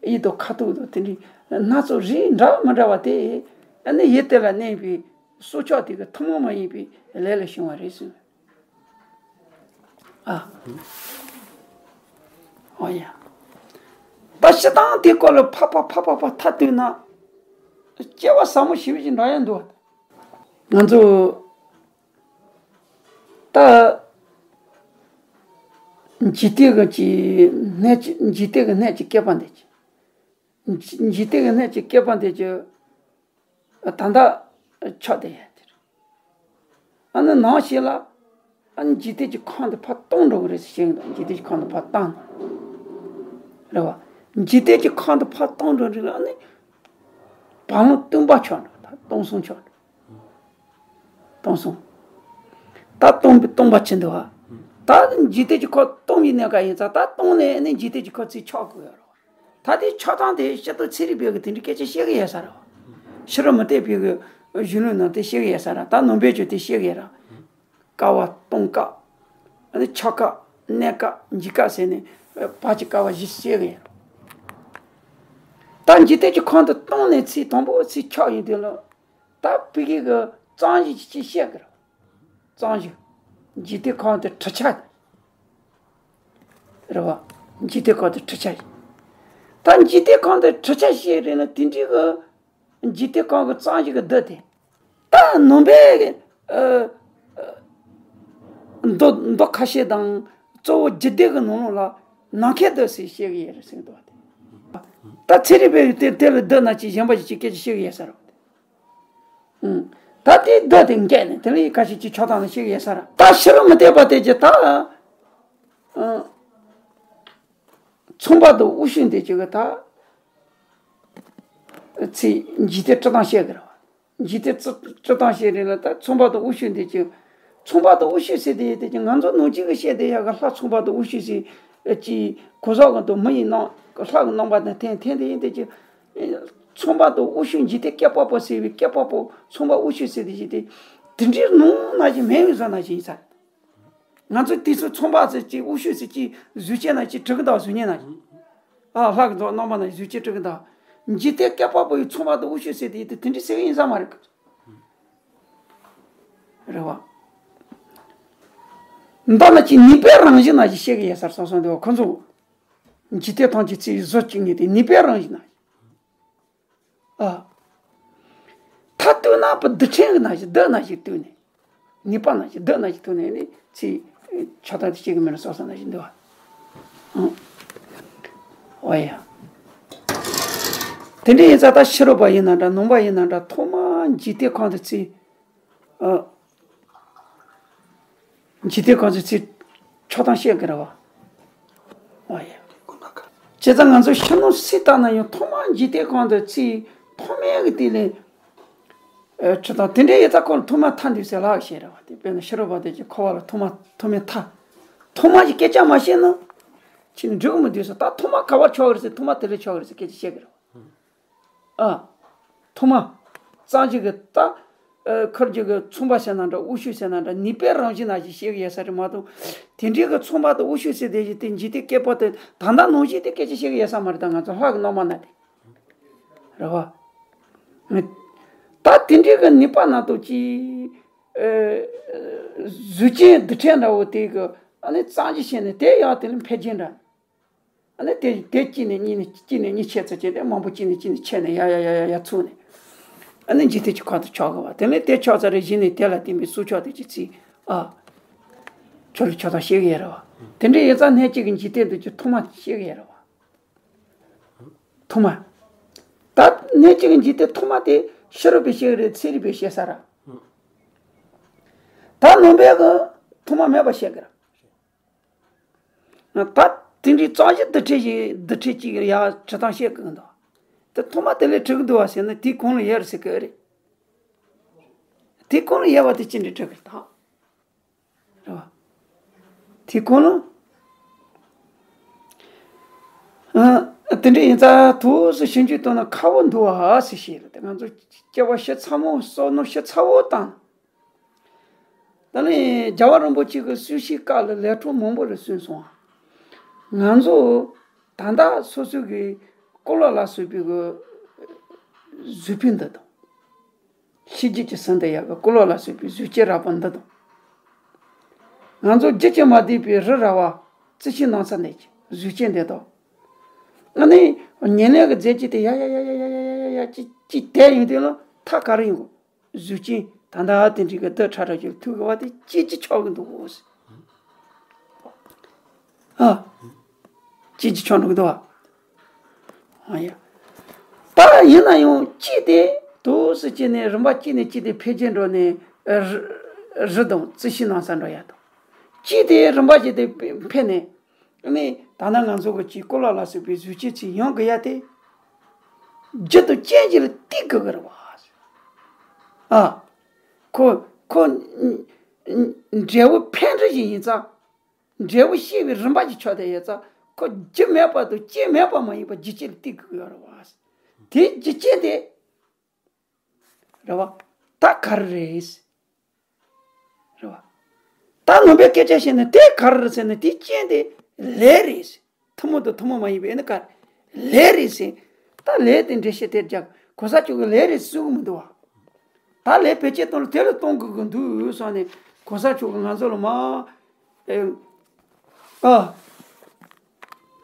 ཡི་དང་ཁ་དོག་དང་དེ་འདྲའི་སྣ་ཚོགས་རིགས་འདྲ་མི་འདྲ་བ་དེ་ཨ་ནི་ཡིད་དེ་ལ་གནས་པའི་སྲོག་ཆགས་དེ་གི་ཐུན་མོང་མ་ཡིན་པའི་ལས་ལས་བྱུང་བ་རེད་གསུངས། ཨ། ཨོ་ཡ། ད་སྤྱིར་བཏང་དེ་སྐོར་ལ་ཕ་ཕ་ཕ་ཕ་ཕ་ཐ་བཏོན་ན། སྐྱེ་བ་ཟབ་མོ་ཞེ་པོ་ཅིག་འདྲ་ཡ་འདུག་ང་ཚོ། ད། འཇིག་རྟེན་གྱི་གནས་ཀྱི་འཇིག་རྟེན་གྱི་གནས་ཀྱི་བསྐལ་པ་འདི་ཀྱི། འཇིག་རྟེན་གྱི་གནས་ཀྱི་བསྐལ་པ་འདི་ཀྱི། ད་ལྟ་ཆགས་བསྡད་ཡ་དེ་རེད། ཨ་ནི་ནང་བཞིན་ལ། ཨ་ནི་འཇིག་རྟེན་གྱི་ཁམས་འདི་ཕར་སྟོང་འགྲོ་གི་རེད་ཟེར་བཤད་ཀྱི་འདུག་འཇིག་རྟེན་གྱི་ཁམས་འདི་ཕར་བཏང་། རེད་བ། འཇིག་རྟེན་གྱི་ཁམས་འདི་ཕར་སྟོང་འགྲོ་རེད་ལ་ཨ་ནི། བར་ལམ་སྟོང་པ་ཆགས་འགྲོ་ད་སྟོང་གསུམ་ཆགས་འགྲོ། སྟོང་གསུམ། ད་སྟོང་པའི་སྟོང་པ་ཕྱིན་འདུག་བ། ད་འཇིག་རྟེན་གྱི་ཁམས་སྟོང་པའི་གནས་སྐབས་ཡིན་ཙང་ད་སྟོང་ནས་ཨ་ནི་འཇིག་རྟེན་གྱི་ཁམས་ཚུར་ཆགས་དགོས་ཡ་རེད་བ། ད་དེ་ཆགས་སྟངས་དེ་སྤྱིར་བཏང་ཚན་རིག་པས་གི་དེ་འདྲའི་སྐད་ཆ་བཤད་གི་ཡོད་ས་རེད་བ། ཕྱི་རོལ་མུ་སྟེགས་པའི་གི་གཞུང་ལུགས་ནང་དེ་བཤད་གི་ཡོད་ས་རེད། ད་ནང་པའི་ཆོས་དེ་བཤད་གི་ཡོད་རེད། བསྐལ་བ་སྟོང་སྐབས། ཨ་ནི་ཆགས་སྐབས་གནས་སྐབས་འཇིག་སྐབས་ཟེར་ནས་བར་གྱི་བསྐལ་བ་བཞི་བཤད་གི་ཡོད་རེད། ད་འཇིག་རྟེན་གྱི་ཁམས་དེ་སྟོང་ནས་ཚུར་དང་པོ་ཚུར་ཆགས་ཡོང་དུས་ལ། ད་ཕ་གི་གི་གཙང་གཞི་ཅིག་བཤད་གི་རེད། གཙང་གཞི། འཇིག་རྟེན་ཁམས་དེ་གྲུབ་ཆ་རེད་བ། འཇིག་རྟེན་ཁམས་དེ་གྲུབ་ཆ་ཡིན། ད་འཇིག་རྟེན་ཁམས་དེ་གྲུབ་ཆ་བཤད་རེད་ན་དེ་འདྲའི་གི་འཇིག་རྟེན་ཁམས་ཀྱི་གཙང་གཞི་གི་བདུད་དེ། ད་ནང་པའི་གི་ཨ་ཨ་མདོ་མདོ་ཁ་ཤས་དང་གཙོ་བོ་རྒྱུད་སྡེ་གི་ནང་ལོགས་ལ་ནམ་མཁའི་བདུད་ཟེར་བཤད་གི་ཡོད་རེད་ཟེར་གི་འདུག་བ་དེ། ད་ཚན་རིག་པས་དེ་དེ་ལ་བདུད་ན་ཅིག་གཞན་པ་ཞིག་ཅིག་སྐད་ཆ་བཤད་གི་ཡོད་ས་རེད་བ་དེ། ཨུམ། ད་དེ་བདུད་དེ་འགས་ནས་དེ་ལ་ཡི་ཁ་ཤས་ཀྱི་ཆགས་སྟངས་ལ་བཤད་གི་ཡོད་ས་རེད། ད་ཕྱི་རོལ་མུ་སྟེགས་པ་དེ་ཅིག་ད། ཨུམ། ཚངས་པ་དང་དབུགས་ཕྱུག་འདི་ཅིག་གི་ད། ཚེ་འཇིག་རྟེན་སྤྲུལ་སྟངས་བཤད་གི་རེད་བ། འཇིག་རྟེན་སྤྲུལ་སྤྲུལ་སྟངས་བཤད་རེད་ལ་ད་ཚངས་པ་དང་དབུགས་ཕྱུག་འདི་ཅིག་ཚངས་པ་དང་དབུགས་ཕྱུག་ཟེར་དེ་ཡིན་དེ་ཅིག་ང་ཚོ་ནང་ཆོས་ཀྱི་བཤད་དེ་ཡ་གི་ལྷ་ཚངས་པ་དང་དབུགས་ཕྱུག་ཟེར་ཅིག་གོ་ས་གི་དང་མི་ཡི་རྣམ་ལྷ་གི་རྣམ་པ་དང་འཐེན་འཐེན་དེ་ཡིན་དེ་ཅིག་ཚངས་པ་དང་དབུགས་ཕྱུག་འཇིག་རྟེན་བསྐལ་པ་པོ་ཟེར་བའི་བསྐལ་པ་པོ་ཚངས་པ་དབུགས་ཕྱུག་ཟེར་དེ་ཡིན་དེ་དེ་འདྲའི་ནང་ན་ཅིག་མེད་པའི་བཟོ་ན་ཅིག་ཡིན་ས་རེད། ང་ཚོ་དུས་ཚོད་ཚངས་པ་ཟེར་གྱི་དབུགས་ཕྱུག་ཟེར་གྱི་གཟུགས་ཅན་ན་ཅིག་གྲུབ་ཀྱི་འདུག་གཟུགས་བརྙན་ན་ཅིག་ཨ་ལྷ་གི་རྣམ་པ་ན་གཟུགས་ཅན་གྲུབ་ཀྱི་འདུག་འཇིག་རྟེན་བསྐལ་པ་པོ་ཡི་ཚངས་པ་དང་དབུགས་ཕྱུག་ཟེར་དེ་དེ་དེ་འདྲའི་ཟེར་གི་ཡིན་ས་མ་རེད། རེད་བ། མདོར་ན་ཅིག་ནུས་པའི་རང་བཞིན་ན་ཅིག་བཤད་གི་ཡོད་ས་རེད་བསམ་སོང་འདུག་ཁོ་ཚོ། འཇིག་རྟེན་ཐམས་ཅད་ཚེ་ཡི་གཟུགས་ཅིག་ངེས་ཏེ་ནུས་པའི་རང་བཞིན་ན། ཨ། ཐ་བཏོན་ན་བུ་རྡུལ་ཕྲན་གྱི་ན་ཞིག་རྡུལ་ན་ཞིག་བཏོན་ནས། ནུས་པ་ན་ཞིག་རྡུལ་ན་ཞིག་བཏོན་ནས་ནི་ཚེ་ཆགས་སྡང་དེ་སྐྱེ་གི་མེད་ན་སོ་སོ་ན་ཞིག་འདུག་བ། ཨོ་ཡ། དེ་འདྲ་ཡིན་ཙང་ད་ཕྱི་རོལ་པ་ཡིན་ན་འདྲ་ནང་པ་ཡིན་ན་འདྲ་ཐོག་མར་འཇིག་རྟེན་ཁམས་དེ་ཚེ། ཨ། འཇིག་རྟེན་ཁམས་ཚོའི་ཚེ་ཆགས་སྡང་བཤད་གི་རེད་བ། ཨ་ཡ། བྱས་ཙང་ང་ཚོ་ཕྱི་ནང་སྲིད་ལྟ་ན་ཡང་ཐོག་མར་འཇིག་རྟེན་ཁམས་དུ་ཚེ་ཐོག་མའི་གི་དེ་ལས། ཨ་ཁྲི་དང་དེ་འདྲའི་ཡི་ཙ་ཁོ་ལ་ཐོག་མར་ཐ་འདུས་ཟེར་ལག་བཤད་རེད་བ་དེ་དཔེར་ན་ཕྱི་རོལ་པ་དེ་ཀྱི་འཁོར་བ་ལ་ཐོག་མ་ཐོག་མའི་མཐའ། ཐོག་མ་གི་སྐད་ཆ་མ་བཤད་ན། ཁྱེད་ནི་འགྲིག་གི་མི་འདུག་ཟེར་ད་ཐོག་མ་ག་བ་ཆོག་གི་རེད་ཟེར་ཐོག་མ་དེ་ལས་ཆོག་གི་རེད་ཟེར་སྐད་ཆ་བཤད་གི་རེད་བ། ཨ། ཐོག་མ། གཙང་གཞི་གི་ད། ཨ། ཁུར་གྱི་གི་ཚོང་པ་ཟེར་ན་འདྲ། དབུ་ཞུགས་ཟེར་ན་འདྲ། ནུས་པའི་རང་བཞིན་ནང་བཞིན་བཤད་གི་ཡོད་ས་རེད་མ་གཏོགས། དེ་འདྲའི་གི་ཚོང་པ་དང་དབུ་ཞུགས་ཟེར་དེ་བཞིན་དེ་འཇིག་རྟེན་སྐྱེ་བོ་དེ་ད་ལྟ་ནང་བཞིན་དེ་སྐད་ཆ་བཤད་གི་ཡོད་ས་མ་རེད། ད་ང་ཚོ་ལྷ་གི་རྣམ་པ་ན་དེ་རེད་བ། ད་དེ་འདྲའི་གི་ནུས་པ་སྣ་ཚོགས་ཀྱིས། ཨ། གཟུགས་ཅན་རྡུལ་ཕྲན་འདྲ་བོ་དེ་གི་ཨ་ནི་གཙང་བཅོས་བྱས་ནས་དེ་ཡང་དེ་ལ་འཕེལ་རྒྱས་འདྲ། ཨ་ནི་དེ་དེ་གཅིག་ནས་གཉིས་ནས་གཅིག་ནས་གཉིས་ཆེ་ཙམ་བྱས་ཏེ། མང་པོ་གཅིག་ནས་གཅིག་ནས་ཆེ་ནས་ཡར་ཡར་ཡར་ཡར་ཡར་ཚུགས་ནས། ཨ་ནི་འཇིག་རྟེན་གྱི་ཁམས་དུ་ཆགས་དགོས་པ། དེ་ནས་དེ་ཆགས་ཚར་རེ་བཞིན་ནས་དེ་ལ་བརྟེན་པའི་སྲོག་ཆགས་དེ་ཅི་ཚིག་ཨ། ཆོ་ལེ་ཆོ་དང་བཤད་གི་ཡོད་རེད་བ། དེ་འདྲ་ཡིན་ཙང་སྣོད་གཅིག་གི་འཇིག་རྟེན་དུ་ཀྱི་ཐོག་མ་བཤད་གི་ཡོད་རེད་བ། ཐོག་མ། ད་སྣོད་གཅིག་གི་འཇིག་རྟེན་ཐོག་མ་དེ་ཕྱི་རོལ་པས་བཤད་གི་རེད། ཚན་རིག་པས་བཤད་ས་ར། ད་ནང་པའི་གི་ཐོག་མ་མེད་པ་བཤད་གི་ར། ད་དེ་འདྲའི་གཙང་བཅོས་རྡུལ་ཕྲན་ཞིག་རྡུལ་ཕྲན་གཅིག་ཡར་འབྲི་སྟངས་བཤད་གི་འདུག་དེ་ཐོག་མ་དེ་ལས་གྲུབ་གི་འདུག་བ་ཟེར་ན། དེའི་གོང་ལ་ཡོད་རེད་ཟེར་གི་རེད། དེའི་གོང་ལ་ཡོད་པ་དེ་ཅི་འདྲ་གྲུབ་གི་རེད་ད། རེད་བ། དེའི་གོང་ལ། ཨ། དེ་འདྲ་ཡིན་ཙང་དུས་སུ་ཞིབ་འཇུག་གཏོང་ན་ཁག་པོ་འདུག་བ་ཟེར་བཤད་ལ། དེ་ང་ཚོ་སྐྱེ་བ་ཞིབ་ཚགས་པོ། བསམ་བློ་ཞིབ་ཚགས་པོ་བཏང་། ད་ནི་རྒྱལ་བ་རིན་པོ་ཆེ་གི་གསུང་བཤད་སྐབས་ལ་ལས་འཕྲོ་མང་པོ་ལ་གསུངས་སོང་། ང་ཚོ་ད་ལྟ་སོ་སོ་གི་སྐོར་ལ་ལ་སོགས་པའི་གི་གཟུགས་པོ་འདི་དང་། ཤེས་རྒྱུད་ཀྱི་ཟིན་ཏེ་ཡག་གི་སྐོར་ལ་ལ་སོགས་པའི་གཟུགས་ཅན་རགས་པ་འདི་དང་། ང་ཚོ་རྒྱུད་ཀྱིས་མ་བསྡུས་པའི་རི་ར་བ། རྩི་ཤིང་ནགས་ཚལ་ནས་ཀྱི་གཟུགས་ཅན་འདི་དང་། ཨ་ནི་ཉེར་ལེན་གྱི་རྫས་ཀྱི་དེ་ཡ་ཡ་ཡ་ཡ་ཅི་ཅི་དེ་ཡིན་དུས་ལ་མཐའ་ག་རེ་ཡིན་གོ། གཟུགས་ཅན་ད་ལྟ་དེ་འདྲའི་གི་རྡུལ་ཕྲ་རབ་ཀྱི་ཐུག་གི་བ་དེ་ཅི་ཅི་ཆགས་གི་འདུག་གོ། ཨ། ཅི་ཅི་ཆགས་འགྲོ་གི་འདུག་བ། ཨ་ཡ། ད་ཡིན་ན་ཡང་ཅི་དེ་དུས་སུ་ཅི་ནས་རིམ་པ་ཅི་ནས་ཅི་དེ་འཕེལ་རྒྱས་འགྲོ་ནས་རི་རི་དང་རྩི་ཤིང་ནགས་ཚལ་འགྲོ་ཡ་དང་། ཅི་དེ་རིམ་པ་ཅི་དེ་འཕེལ་ནས། ཨ་ནི་ད་ནང་ང་ཚོ་གི་ཅིག་སྐོར་ལ་ལ་སོགས་པའི་གཟུགས་ཅན་ཚོ་ཡོང་གི་ཡ་དེ། རྒྱུ་དང་རྐྱེན་གྱིས་ལ་བརྟེན་དགོས་གི་རེད་བ། ཨ། ཁོ་ཁོ་འབྲས་བུ་འཕེལ་འགྲིབ་ཅིག་ཡིན་ཙང་། འབྲས་བུ་སྐྱེ་བའི་རིམ་པ་ཅིག་ཆགས་བསྡད་ཡོད་ཙང་། ཁོ་རྒྱུ་མེད་པ་དང་རྐྱེན་མེད་པ་མ་ཡིན་པར་རྒྱུ་རྐྱེན་ལ་བརྟེན་དགོས་གི་ཡོད་རེད་བ། དེ་རྒྱུ་རྐྱེན་དེ། རེད་བ། ད་ག་རེ་རེད། རེད་བ། ད་ནང་པའི་སྐད་ཆ་བཤད་ན་དེ་ག་རེ་རེད་ཟེར་ན། དེ་རྐྱེན་དེ་ལས་རེད། ཐུན་མོང་དང་ཐུན་མོང་མ་ཡིན་པའི་ཨ་ནི་ག་རེ། ལས་རེད་ཟེར། ད་ལས་དེ་འགྲེལ་བཤད་དེར་རྒྱག་གོང་ས་མཆོག་གིས་ལས་རེད་གསུང་གི་མི་འདུག་བ། ད་ལས་བེད་སྤྱོད་གཏོང་ལ་དེ་ལ་གཏོང་དགོས་ཀྱི་འདུག་གསུངས་ནས། གོང་ས་མཆོག་གིས་ང་ཚོ་ལ་མ། ཨེ། ཨ།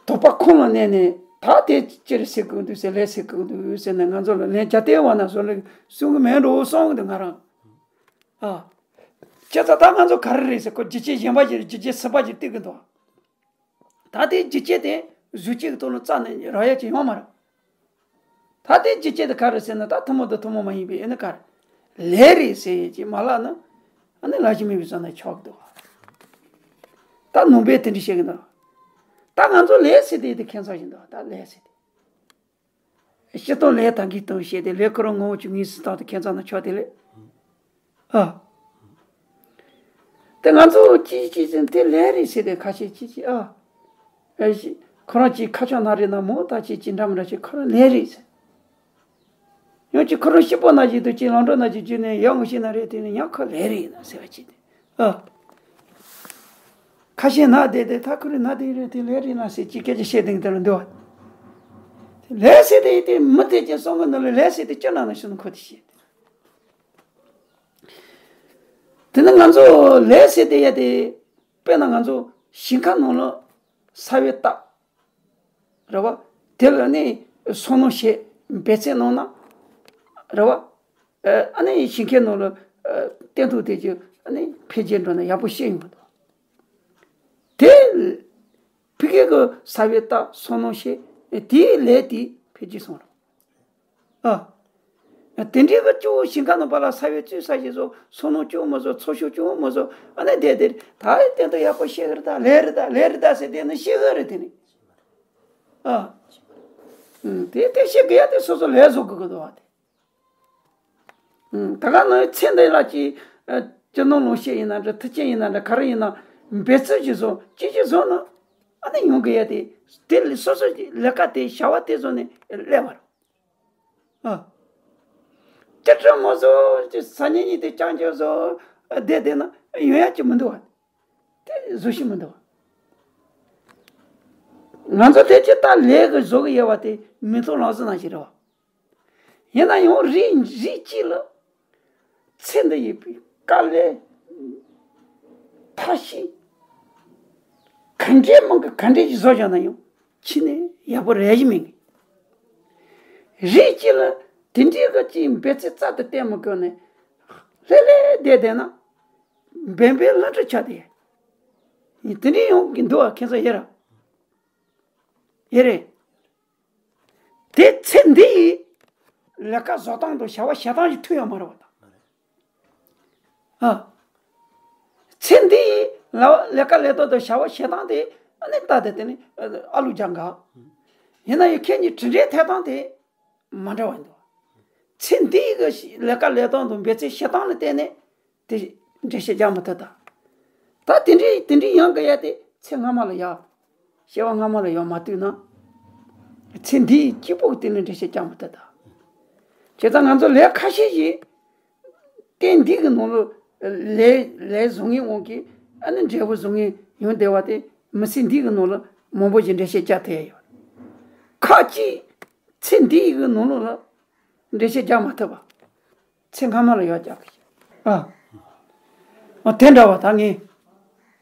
དོགས་པ་ཁོང་ལ་གནས་ནས། ད་དེ་ཅི་རེད་ཟེར་གི་འདུག་ཟེར། ལས་ཟེར་གི་འདུག་ཟེར་ནས། ང་ཚོ་ལ་ལན་རྒྱ་སྟེང་བ་ན་བཟོ་ལས་གསུང་གི་མེད་འགྲོ་གསུང་གི་འདུག་ང་རང་། ཨ། བྱས་ཙང་ད་ང་ཚོ་ག་རེ་རེད་ཟེར། ཁོ་རྒྱུ་རྐྱེན་གཞན་པ་ཞིག་རེད། རྒྱུ་རྐྱེན་ཟིན་པ་ཞིག་བསྟན་གི་འདུག་ད་དེ་རྒྱུ་རྐྱེན་དེ་གཟུགས་ཅན་གྱི་ཐོག་ལ་རྩ་ནས་རག་ཡ་ཅིག་ཡོད་མ་རེད། ད་དེ་རྒྱུ་རྐྱེན་དེ་ག་རེ་ཟེར་ན། ད་ཐུན་མོང་དང་ཐུན་མོང་མ་ཡིན་པའི་ཨ་ནི་ག་རེ། ལས་རེད་ཟེར་ཡས་ཀྱི་མ་ལག་ནི། ཨ་ནི་ལག་ལེན་མེད་པའི་བཟོ་ན་ཆོག་གི་འདུག་ད་ནང་པས་དེ་འདྲ་བཤད་གི་འདུག་ད་ང་ཚོ་ལས་ཟེར་དེ་དེ་ཁྱད་མཚར་ཞིག་འདུག་ད་ལས་ཟེར་དེ། སྤྱིར་བཏང་ལས་དང་གི་སྟངས་བཤད་དེ། ལས་ཁོ་རང་ངོ་བོ་ཅིག་ངོས་ཟིན་སྟངས་དེ་ཁྱད་མཚར་ན་ཆོག་དེ་ལས། ཨ། དེ་ང་ཚོ་ཅི་ཅི་ཟེར་དེ་ལས་རེད་ཟེར་དེ་ཁ་ཤས་ཅི་ཅི། ཨ། ཨེ་ཤི། ཁོ་རང་ཅིག་ཁ་ཕྱོགས་ན་རེད་ན་མོ་ད་ཅི་ཅི་འདྲ་མི་འདྲ་ཅིག་ཁོ་རང་ལས་རེད་ཟེར། ཡང་ཅིག་ཁོ་རང་སྐྱིད་པོ་ན་ཅིག་འདུག་ཅིག་ལམ་འགྲོ་ན་ཅིག་བརྒྱུད་ནས་ཡག་ངོ་ཤེས་ན་རེད། དེ་ནི་ཡང་ཁོ་ལས་རེད་ན་ཟེར་བ་ཅིག་དེ། ཨ། ཁ་ཤས་ན་བསྡད་དེ། ད་ཁོ་རེ་ན་དེ་རེད། དེ་ལས་རེད་ན་ཟེར་ཅིག་སྐད་ཆ་བཤད་དེ་འདི་རུ་འདུག་བ། དེ་ལས་ཟེར་དེ་དེ་མི་དེ་ཅིག་གསུང་གི་འདུག་ལ། ལས་ཟེར་དེ་ཅི་ན་ན་ཤི་ན་ཁོ་དེ་བཤད་དེ། དེ་ནི་ང་ཚོ་ལས་ཟེར་དེ་ཡ་དེ། དཔེར་ན་ང་ཚོ་ཞིང་ཁ་ནང་ལ་ས་བོན་བཏབ། རེད་བ། དེ་ལ་ནི་སོ་ནམ་བྱས། འབད་བརྩོན་གནང་ན། རེད་བ། ཨ་ནི་ཞིང་ཁའི་ནང་ལ་བརྟན་ཐོག་དེ་ཅིག་ཨ་ནི་འཕེལ་རྒྱས་འགྲོ་ན་ཡག་པོ་ཞིག་ཡོང་གི་འདུག་དེ་ཕ་གི་གི་ས་བོན་བཏབ། སོ་ནམ་བྱས། དེའི་ལས་དེ་འཕེལ་རྒྱས་སོང་ར། ཨ། དེ་འདྲའི་གི་ཅིག་ཞིང་ཁ་ནང་པ་ལ་ས་བོན་བཙུགས་ས་ཞིག་བཟོ། སོ་ནམ་ཅིག་མ་བཟོ། འཚོ་བཤགས་ཅིག་མ་བཟོ། ཨ་ནི་དེ་དེ་ད་དེ་འདྲ་ཡག་པོ་བཤད་གི་རེད། ད་ལས་རེད། ད་ལས་རེད་ད་ཟེར་དེ་ནི་བཤད་གི་རེད། དེ་ནི། ཨ། དེ་དེ་བཤད་གི་ཡ་དེ་སོ་སོ་ལས་བཟོ་དགོས་གི་འདུག་བ་དེ། ད་ག་ནང་ཚེ་འདི་ལ་ཅིག་སྤྱི་ནོར་ལོངས་སྤྱོད་ཡིན་ན་འདྲ། མཐུན་རྐྱེན་ཡིན་ན་འདྲ། ག་རེ་ཡིན་ན་འབད་བརྩོན་ཅིག་བཟོ། ཅི་ཅིག་བཟོ་ན་ཨ་ནི་ཡོང་གི་ཡ་དེ། དེ་ལས་སོ་སོ་ཀྱི་ལས་ཀ་དེ་བྱ་བ་དེ་བཟོ་ནས་སླེབས་པ་རེད། ཨ། ཅི་ཁྲི་མོ་བཟོ་ཅི་ས་ཉིན་གཉིས་དེ་ཅང་ཅང་བཟོ་བསྡད་བསྡད་ན་ཡོང་ཡ་ཅི་མི་འདུག་བ། དེ་བཟོ་ཤེས་མི་འདུག་བ། ང་ཚོ་དེ་ཅི་ལྟར་ལས་ཀྱི་བཟོ་གི་ཡོད་བ་དེ་མི་ཐོག་ལག་ཟིན་ན་ཞིག་རེད་བ། ཡིན་ན་ཡང་རིགས་རིགས་གཅིག་ལ་ཚེ་འདི་ཡི་དཀའ་ལས་ཐབས་ཤེས་ག་འདྲའི་མང་གི་ག་འདྲའི་ཞིག་བཟོ་བཞག་ན་ཡང་ཕྱི་ནས་ཡག་པོ་རེ་ཞིག་མིན་གི། རིགས་གཅིག་ལ་དེ་འདྲའི་གི་ཅིག་འབད་རྩོལ་རྩ་དང་བརྟན་མི་དགོས་ནས་ལྷོད་ལྷོད་བསྡད་བསྡད་ན་འབེན་པའི་ལྷ་འདྲ་ཆགས་ཏེ་དེ་འདྲའི་ཡོང་གི་འདུག་བ། ཁྱེད་ཚོ་ཡེ་ར་ཡེ་རེད། དེ་ཚེ་འདི་ཡི་ལས་ཀ་བཟོ་སྟངས་དང་བྱ་བ་བྱེད་སྟངས་ཀྱི་མཐུན་ཡོད་མ་རེད་བ་དང་། ཨ། ཚེ་འདི་ཡི་ལ་ལས་ཀ་ལས་སྟངས་དང་བྱ་བ་བྱེད་སྟངས་དེ་ཨ་ནི་ལྟ་དེ་དེ་ནི་ཨ་ལུ་རྒྱག་འགའ། ཡིན་ན་ཡང་ཁྱེད་གཉིས་གྲུབ་འབྲས་ཐེབས་སྟངས་དེ་མ་འདྲ་བ་འདུག། ཚེ་འདི་ཡི་གི་ལས་ཀ་ལས་སྟངས་དང་འབད་རྩོལ་བྱེད་སྟངས་ལ་བརྟེན་ནས། དེ་འགྲེལ་བཤད་རྒྱག་མ་ཐུབ་ད། ད་དེ་འདྲའི་དེ་འདྲའི་ཡང་གི་ཡ་དེ་ཚེ་སྔ་མ་ལ་ཡ། སྐྱེ་བ་སྔ་མ་ལ་ཡང་མ་ལྟོས་ན། ཚེ་འདི་ཡི་སྐྱིད་པོ་གི་དེ་ནི་འགྲེལ་བཤད་རྒྱག་མ་ཐུབ་ད། བྱས་ཙང་ང་ཚོ་ལས་ཁ་ཤས་ཤིག་རྟེན་འདི་གི་ནང་ལ་ལས་ལས་བཟང་ངན་དབང་གིས་ཨ་ནི་འབྲས་བུ་བཟང་ངན་ཡོང་བསྡད་པ་དེ་མི་ཚེ་འདི་གི་ནང་ལ་མང་པོ་ཞིག་འགྲེལ་བཤད་རྒྱག་ཐུབ་ཡ་ཡོད། ཁ་ཅིག་ཚེ་འདི་ཡི་གི་ནང་ལོགས་ལ་འགྲེལ་བཤད་རྒྱག་མ་ཐུབ་པ། ཚེ་སྔ་མ་ལ་ཡང་རྒྱག་གི། ཨ། ཨ་དེ་འདྲ་བ་ད་ངས།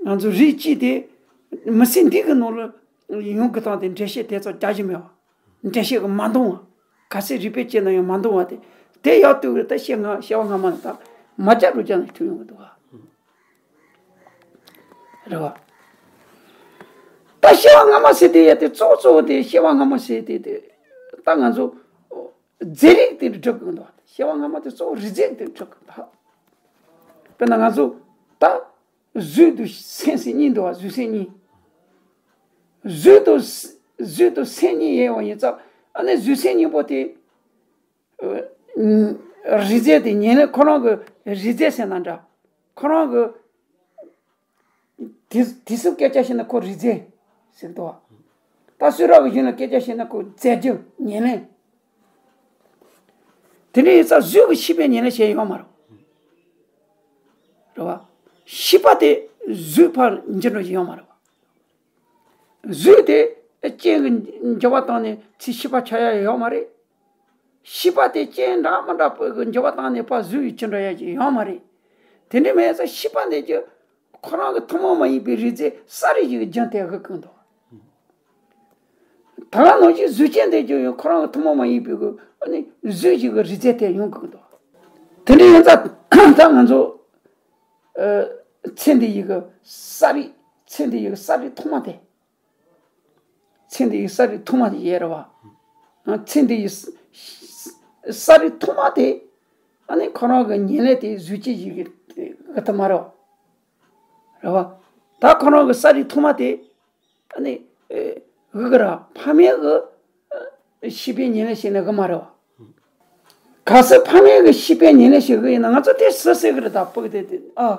ང་ཚོ་རིགས་གཅིག་དེ་མི་ཚེ་འདི་གི་ནང་ལ་ཡོང་གི་སྟངས་དེ་འགྲེལ་བཤད་དེ་ཚོ་རྒྱག་གི་མེད་པ། འགྲེལ་བཤད་གི་མ་འདང་བ། ག་ཚད་རིགས་པས་དཔྱད་ན་ཡང་མ་འདང་བ་དེ། དེ་ཡག་ཏུ་ད་སྐྱེ་སྔ་སྐྱེ་བ་སྔ་མ་ལ་ད་མ་བཅར་རུ་བཅར་ན་ཐུབ་ཡོང་གི་འདུག་ག། རེད་བ། ད་སྐྱེ་བ་སྔ་མ་ཟེར་དེ་ཡ་དེ་གཙོ་བོ་གཙོ་བོ་དེ་སྐྱེ་བ་སྔ་མ་ཟེར་དེ་དེ། ད་ང་ཚོ་རྫས་རིགས་དེ་འགྲུབ་གི་འདུག་བ། སྐྱེ་བ་སྔ་མ་དེ་གཙོ་བོ་རིགས་རྫས་དེ་འགྲུབ་གི་འདུག། དཔེར་ན་ང་ཚོ་ད་གཟུགས་དང་སེམས་ཟེར་གཉིས་འདུག་བ། གཟུགས་སེམས་གཉིས། གཟུགས་དང་གཟུགས་དང་སེམས་གཉིས་ཡོད་པ་ཡིན་ཙང་ཨ་ནི་གཟུགས་སེམས་གཉིས་པོ་དེ། རིགས་རྫས་དེ་ཉེར་ལེན་ཁོ་རང་གི་རིགས་རྫས་ཟེར་ན་འདྲ། ཁོ་རང་གི་དེ་དེ་སུ་སྐད་ཆ་བཤད་ན་ཁོ་རིགས་རྫས་ཟེར་འདུག་བ། ད་སུ་ར་གི་གཞུང་ལ་སྐད་ཆ་བཤད་ན་ཁོ་རྫས་རྒྱུ་ཉེར་ལེན། དེ་ནས་ཡིན་ཙང་གཟུགས་ཀྱི་ཤེས་པས་ཉེར་ལེན་བྱས་ཡོད་མ་རེད། རེད་བ། ཤེས་པ་དེ་གཟུགས་ཕར་འགྱུར་འགྲོ་བཞིན་ཡོད་མ་རེད་བ། གཟུགས་དེ་རྐྱེན་གྱི་འགྱུར་བ་བཏང་ནས་ཚེ་ཤེས་པ་ཆགས་ཡ་ཡོད་མ་རེད། ཤེས་པ་དེ་རྐྱེན་འདྲ་མི་འདྲ་པོ་གི་འགྱུར་བ་བཏང་ནས་ཕར་གཟུགས་ཡི་ཅི་འདྲ་ཡ་ཅིག་ཡོད་མ་རེད། དེ་འདྲ་མེད་ཙང་ཤེས་པ་འདི་ཀྱི་ཁོ་རང་གི་ཐུན་མོང་མ་ཡིན་པའི་རིགས་རྫས་གསར་རིགས་ཤིག་གི་རྒྱུན་དེ་གི་ཀུན་ཏུ། ད་ག་ནང་བཞིན་གཟུགས་ཅན་དེ་ཀྱང་ཡང་ཁོ་རང་གི་ཐུན་མོང་མ་ཡིན་པའི་གི་ཨ་ནི་གཟུགས་ཤིག་གི་རིགས་རྫས་དེ་ཡོང་གི་འདུག། དེ་འདྲ་ཡིན་ཙང་ད་ང་ཚོ་ཚེ་འདི་ཡི་གི་གསར་རིགས་ཚེ་འདི་ཡི་གི་གསར་རིགས་ཐོག་མ་དེ། ཚེ་འདི་ཡི་གསར་རིགས་ཐོག་མ་དེ་ཡོད་རེད་བ། ཚེ་འདི་ཡི་གསར་རིགས་ཐོག་མ་དེ་ཨ་ནི་ཁོ་རང་གི་ཉེར་ལེན་དེ་གཟུགས་ཅན་ཡི་གི་གི་ཐུན་མ་རེད་བ། རེད་བ། ད་ཁོ་རང་གི་གསར་རིགས་ཐོག་མ་དེ། ཨ་ནི། ཨེ། གི་གི་ར་ཕ་མའི་གི། ཨེ། ཤེས་པའི་ཉེར་ལེན་བྱས་ནས་གི་མ་རེད་བ། གལ་སྲིད་ཕ་མའི་གི་ཤེས་པའི་ཉེར་ལེན་བྱེད་གི་ཡིན་ན་ང་ཚོ་དེ་སུ་ཟེར་གི་རེད། ད་སྤུ་གུ་དེ་དེ་ཨ།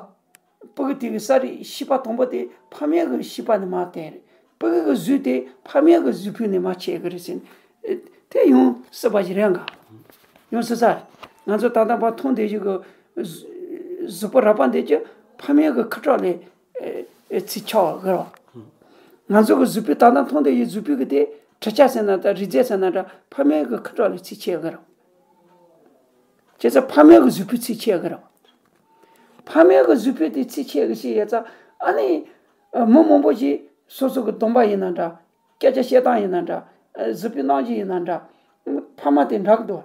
སྤུ་གུ་དེ་གི་གསར་རིགས་ཤེས་པ་དང་པོ་དེ་ཕ་མའི་གི་ཤེས་པ་ནས་མར་བསྟན་རེད། སྤུ་གུ་གི་གཟུགས་དེ་ཕ་མའི་གི་གཟུགས་ཕུད་ནས་མར་ཆད་གི་རེད་ཟེར། ཨེ། དེ་ཡང་སྲིད་པ་ཞིག་རེད་འགའ། ཡང་སྲིད་ས་རེད། ང་ཚོ་ད་ལྟ་བར་མཐོང་བསྡད་ཀྱི་གི་གཟུགས་པོ་རགས་པ་འདི་ཀྱི་ཕ་མའི་གི་ཁ་དྲག་ལས། ཨེ། ཚིག་ཆགས་གི་རེད་བ། ང་ཚོ་གི་གཟུགས་པོའི་ད་ལྟ་མཐོང་བསྡད་ཀྱི་གཟུགས་པོའི་གི་དེ་གྲུབ་ཆ་ཟེར་ན་འདྲ་རིགས་རྫས་ཟེར་ན་འདྲ་ཕ་མའི་གི་ཁ་དྲག་ལས་ཚིག་ཆད་གི་རེད་བ། བྱས་ཙང་ཕ་མའི་གི་གཟུགས་པོའི་ཚིག་ཆད་གི་རེད་བ། ཕ་མའི་གི་གཟུགས་པོའི་དེ་ཚིག་ཆད་གི་ཞིག་ཡོད་ཙང་ཨ་ནི། མི་མང་པོ་ཞིག་སོ་སོ་གི་སྡོམ་པ་ཡིན་ན་འདྲ། སྐད་ཆ་བཤད་སྟངས་ཡིན་ན་འདྲ། གཟུགས་པོའི་རྣམ་འགྱུར་ཡིན་ན་འདྲ། ཕ་མ་དེ་འདྲ་གི་འདུག་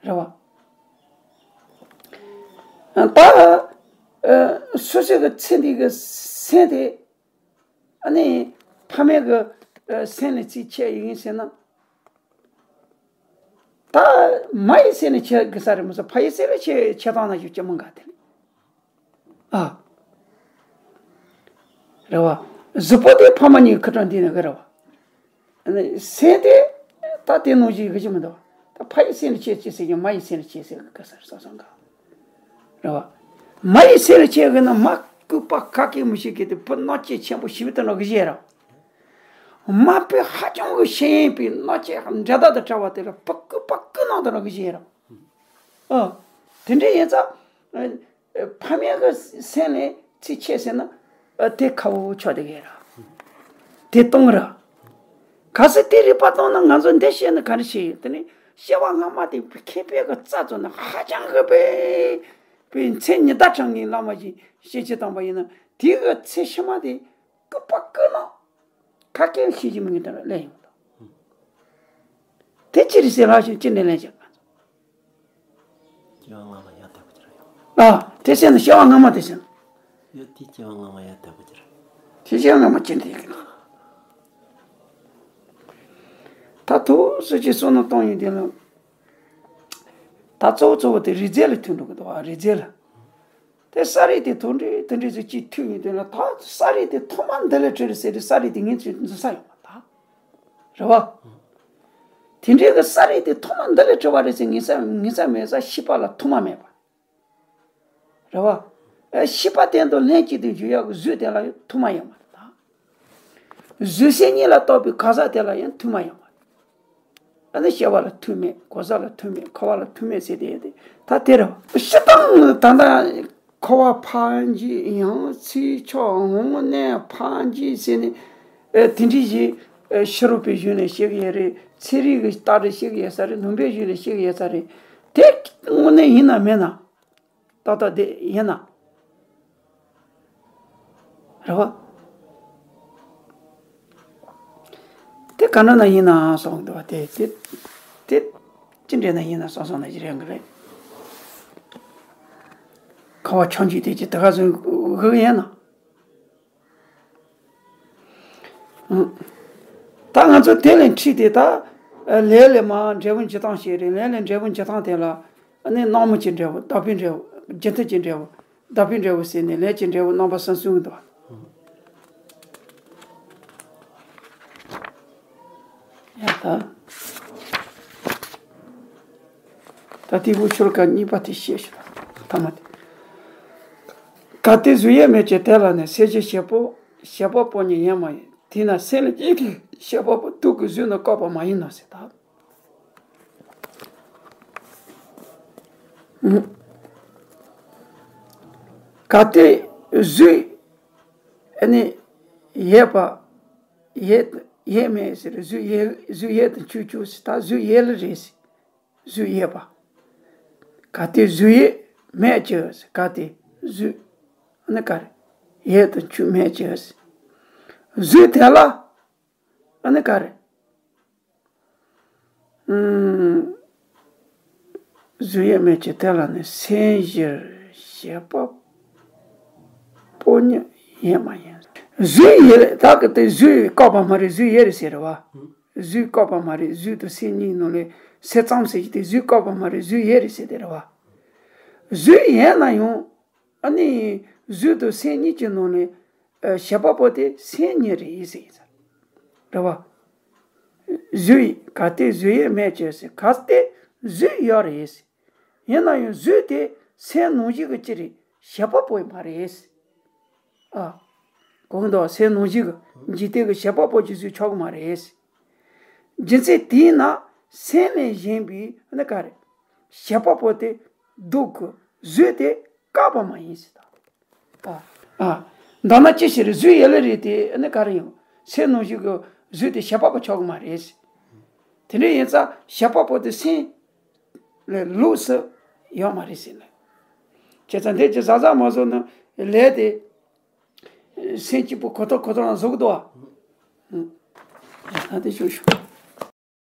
བ། རེད་བ། ད། ཨ། སོ་སོའི་གི་ཚེ་འདི་གི་སེམས་དེ། ཨ་ནི། ཕ་མའི་གི། ཨ། སེམས་ལ་ཚིག་ཆད་ཡིན་ཟེར་ན། ད་མ་ཡི་སེམས་ལ་ཆད་གི་ས་རེད་མ་གཏོགས་ཕ་ཡི་སེམས་ལ་ཆད་ཆད་སྟངས་ན་ཞིག་ཅི་མང་ག་དེ་ལས། ཨ། རེད་བ། གཟུགས་པོ་དེ་ཕ་མ་གཉིས་ཁ་གྲངས་འདི་ནས་གི་རེད་བ། ཨ་ནི་སེམས་དེ་ད་དེ་ནང་བཞིན་གི་ཅི་མི་འདུག་བ། ད་ཕ་ཡི་སེམས་ལ་ཆད་ཅི་ཟེར་ཀྱང་མ་ཡི་སེམས་ལ་ཆད་ཟེར་གི་ག་ས་རེད་ས་སང་ག། རེད་བ། མ་ཡི་སེམས་ལ་ཆད་གི་ན་མ་ལྐུགས་པ་ག་གེ་མི་ཤེས་གི་དེ་བུ་རྣམ་དཔྱོད་ཆེན་པོ་ཞིག་ཏུ་ནོ་གི་ཞེས་ར། དམར་པོའི་ཧ་ཅང་གི་ཤེས་ཡོན་པའི་རྣམ་དཔྱོད་འདྲ་ལྟར་དུ་བཀྲ་བ་དེ་ལ་ཕྲུ་གུ་ཕྲུ་གུ་ནང་དུ་རང་གི་བཞིན་ར། ཨ། དེ་འདྲ་ཡིན་ཙང་། ཨ། ཕ་མའི་གི་སེམས་ནས་ཚིག་ཆད་ཟེར་ན། ཨ། དེ་ཁ་བོ་ཆོག་དེ་གས་ར། དེ་གཏོང་ར། གལ་སྲིད་དེ་རིག་པ་གཏོང་ན་ང་ཚོ་འདི་ཤེས་ན་ག་རེ་ཤེས་ཡོད། དེ་ནི་སྐྱེ་བ་སྔ་མ་དེ་མཁས་པའི་གི་རྩ་རྩོད་ན་ཧ་ཅང་གི་པའི་པའི་མཚན་ཉི་ཟླ་བྱང་གི་བླ་མ་ཞིག་ཤེས་བྱེད་བཏང་པ་ཡིན་ན། དེའི་གི་ཚེ་ཕྱི་མ་དེ་སྐུ་པ་ཀུན་ནོ། ཁ་སྐད་ཤེས་ཀྱི་མི་ངན་དེ་ལ་ལན་ཡོང་དང་། དེ་ཅི་རེད་ཟེར་ལ་ཞིག་ཅི་ནས་ལན་བྱེད་ག། སྐྱེ་བ་སྔ་མ་ཡ་དེ་པོ་ཅི་རེད་ཡོང་། ཨ། དེ་ཟེར་ན་སྐྱེ་བ་སྔ་མ་དེ་ཟེར་ན། ཡ་དེ་སྐྱེ་བ་སྔ་མ་ཡ་དེ་པོ་ཅི་རེད། དེ་སྐྱེ་བ་སྔ་མ་ཅི་འདི་ཡིན་ན། ད་ཐུགས་སུ་ཅི་བསོད་ནམས་གཏོང་ཡིན་དེ་ལ། ད་གཙོ་བོ་གཙོ་བོ་དེ་རིག་རྫས་ལ་ཐུག་འགྲོ་གི་འདུག་ཨ། རིག་རྫས་ལ། དེ་ས་རིགས་དེ་དོན་འདྲི་དོན་འདྲི་ཟེར་གཅིག་ཐུག་ཡིན་དོན་ལ། ད་ས་རིགས་དེ་ཐོག་མ་འདི་ལས་བྲིས་རེད་ཟེར་དུས་ས་རིགས་དེ་ངེད་ཚོས་འཛིན་ས་ཡོད་མ་རེད་ད། རེད་བ། དེ་འདྲའི་གི་ས་རིགས་དེ་ཐོག་མ་འདི་ལས་བྲིས་པ་རེད་ཟེར་ངེས་ས་ངེས་ས་མེད་ས་ཤེས་པ་ལ་ཐོག་མ་མེད་པ། རེད་བ། ཨ། ཤེས་པ་སྟེང་དུ་ལྷན་ཅིག་ཏུ་འཇུག་ཡག་གི་གཟུགས་དེ་ལ་ཡང་ཐོག་མ་ཡོད་མ་རེད་ད། གཟུགས་སེམས་གཉིས་ལ་གཏོགས་པའི་གང་ཟག་དེ་ལ་ཡང་ཐོག་མ་ཡོད་མ་རེད། ཨ་ནི་སྐྱེ་བ་ལ་ཐུག་མེད། གང་ཟག་ལ་ཐུག་མེད། འཁོར་བ་ལ་ཐུག་མེད་ཟེར་དེ་ཡོད་དེ། ད་དེ་རེད་བ། སྤྱིར་བཏང་ད་ལྟ་འཁོར་བ་ཕར་འཇིག་ཡང་ཚེ་ཕྱོགས་འོང་ནས་ཕར་འཇིག་ཟེར་ནས། ཨེ། དེ་འདྲའི་ཞིག་ཨེ། ཕྱི་རོལ་པའི་གཞུང་ནས་བཤད་ཀྱི་ཡོད་རེད། ཚན་རིག་གི་ལྟར་བཤད་ཀྱི་ཡོད་ས་རེད། ལུང་པའི་གཞུང་ནས་བཤད་ཀྱི་ཡོད་ས་རེད། དེ་དངོས་གནས་ཡིན་ན་མིན་ན། ཏག་ཏག་དེ་ཡིན་ན། རེད་བ། དེ་ག་འདྲ་ན་ཡིན་ནའང་གསུངས་འདུག་བ། དེ་དེ་དེ་ཅི་འདྲ་ན་ཡིན་ན་གསུངས་སོང་ན་ཅི་རེད་གི་རེད། ཁ་བ་ཆང་བཅུད་དེ་ཅི་ད་ག་ཚོད་དགོས་ཀྱི་ཡིན་ན། ད་ང་ཚོ་དེ་ལས་ཁྲིད་དེ་ད། ལས་ལས་མ་འབྲས་བུ་འཇིག་སྟངས་ཤིག་རེད། ལས་ལས་འབྲས་བུ་འཇིག་སྟངས་དེ་ལ་ནི་སྣང་མུན་གྱི་འབྲས་བུ། བདག་པོའི་འབྲས་བུ། རྒྱུ་མཐུན་གྱི་འབྲས་བུ། བདག་པོའི་འབྲས་བུ་ཟེར་ནས་ལས་ཀྱི་འབྲས་བུ་རྣམ་པ་གསུམ་གསུངས་འདུག་ཡ་ད། ད་དེ་བུ་ཆུར་ཀ་གཉིས་པ་དེ་བཤད་ཤོག་ཐ་མ་དེ། གལ་ཏེ་གཟུགས་ཡོད་མེད་ཀྱི་དེ་ལ་ནི། སེམས་ཅན་བྱེད་པོ་བྱེད་པ་པོ་ཉིད་ཡོད་མ་ཡིན། དེས་ན་སེམས་ལ་སྐྱེས་ཏེ་བྱེད་པ་པོ་དུག་གི་གཟུགས་ནི་བཀག་པ་མ་ཡིན་ནོ་ཟེར་ད། གལ་ཏེ་གཟུགས་ནི་ཡོད་པ་ཡོད་ཡོད་མེད་ཟེར། གཟུགས་ཡོད་གཟུགས་ཡོད་དུ་འཇུག་འཇུག་ཟེར། ད་གཟུགས་ཡོད་ལ་རེད་ཟེར། གཟུགས་ཡོད་པ། གལ་ཏེ་གཟུགས་ཡོད་མེད་ཀྱི་ཟེར། གལ་ཏེ་གཟུགས་ནི་ག་རེ་ཡོད་དུ་འཇུག་མེད་ཀྱི་ཟེར། གཟུགས་དེ་ལ་ནི་ག་རེ། ཨུམ། གཟུགས་ཡོད་མེད་ཀྱི་དེ་ལ་ནི་སེམས་བཞིར་བྱེད་པ་པོ་ཉིད་ཡོད་མ་ཡིན། གཟུགས་ཡོད་ད་གི་དེ་གཟུགས་བཀག་པ་མ་རེད། གཟུགས་ཡོད་རེད་ཟེར་རེད་བ། གཟུགས་བཀག་པ་མ་རེད། གཟུགས་དང་སེམས་གཉིས་ནང་ལས་སེམས་ཙམ་ཟེར་གྱི་དེ་གཟུགས་བཀག་པ་མ་རེད། གཟུགས་ཡོད་རེད་ཟེར་དེ་རེད་བ། གཟུགས་ཡོད་ན་ཡང་ཨ་ནི་གཟུགས་དང་སེམས་གཉིས་ཀྱི་ནང་ནས་ཨ་བྱེད་པ་པོ་དེ་སེམས་ཉིད་རེད་ཟེར་ཡིན་ས་རེད་བ། གཟུགས་ཡོད་གལ་ཏེ་གཟུགས་ཡོད་མེད་ཀྱི་ཟེར། གལ་ཏེ་གཟུགས་ཡོད་རེད་ཟེར། ཡིན་ན་ཡང་གཟུགས་དེ་སེམས་ནང་བཞིན་གྱི་ཅི་རེད། བྱེད་པ་པོ་མ་རེད། ཨ། གང་ལྟར་སེམས་ནང་བཞིན་གྱི་འཇིག་རྟེན་གྱི་བྱེད་པ་པོ་ཅིག་གཟུགས་ཆགས་ཀྱི་མ་རེད། རྒྱུ་མཚན་དེས་ན་སེམས་ལས་གཞན་པའི་ནི་ག་རེ། བྱེད་པ་པོ་དེ་དུག་གི་གཟུགས་དེ་བཀག་པ་མ་ཡིན་ཟེར་ད། ཨ། ཨ། མདོར་ན་ཅི་ཞིག་རེད། གཟུགས་ཡོད་ལ་རེད་དེ་ནི་ག་རེ་ཡིན། སེམས་ནང་བཞིན་གྱི་གཟུགས་དེ་བྱེད་པ་པོ་ཆགས་ཀྱི་མ་རེད། དེ་འདྲ་ཡིན་ཙང་བྱེད་པ་པོ་དེ་སེམས་ལས་ལོགས་སུ་ཡོད་མ་རེད་ཟེར་ལ། བྱས་ཙང་འདི་ཅི་ཟ་ཟ་མ་ཟོ་ནི་ལས་དེ་སེམས་སྐྱིད་པོ་ཁོ་ཐོག་ཁོ་ཐོག་ལ་བཟོ་གི་འདུག་བ། ད་དེ་ཞུ་ཞུ།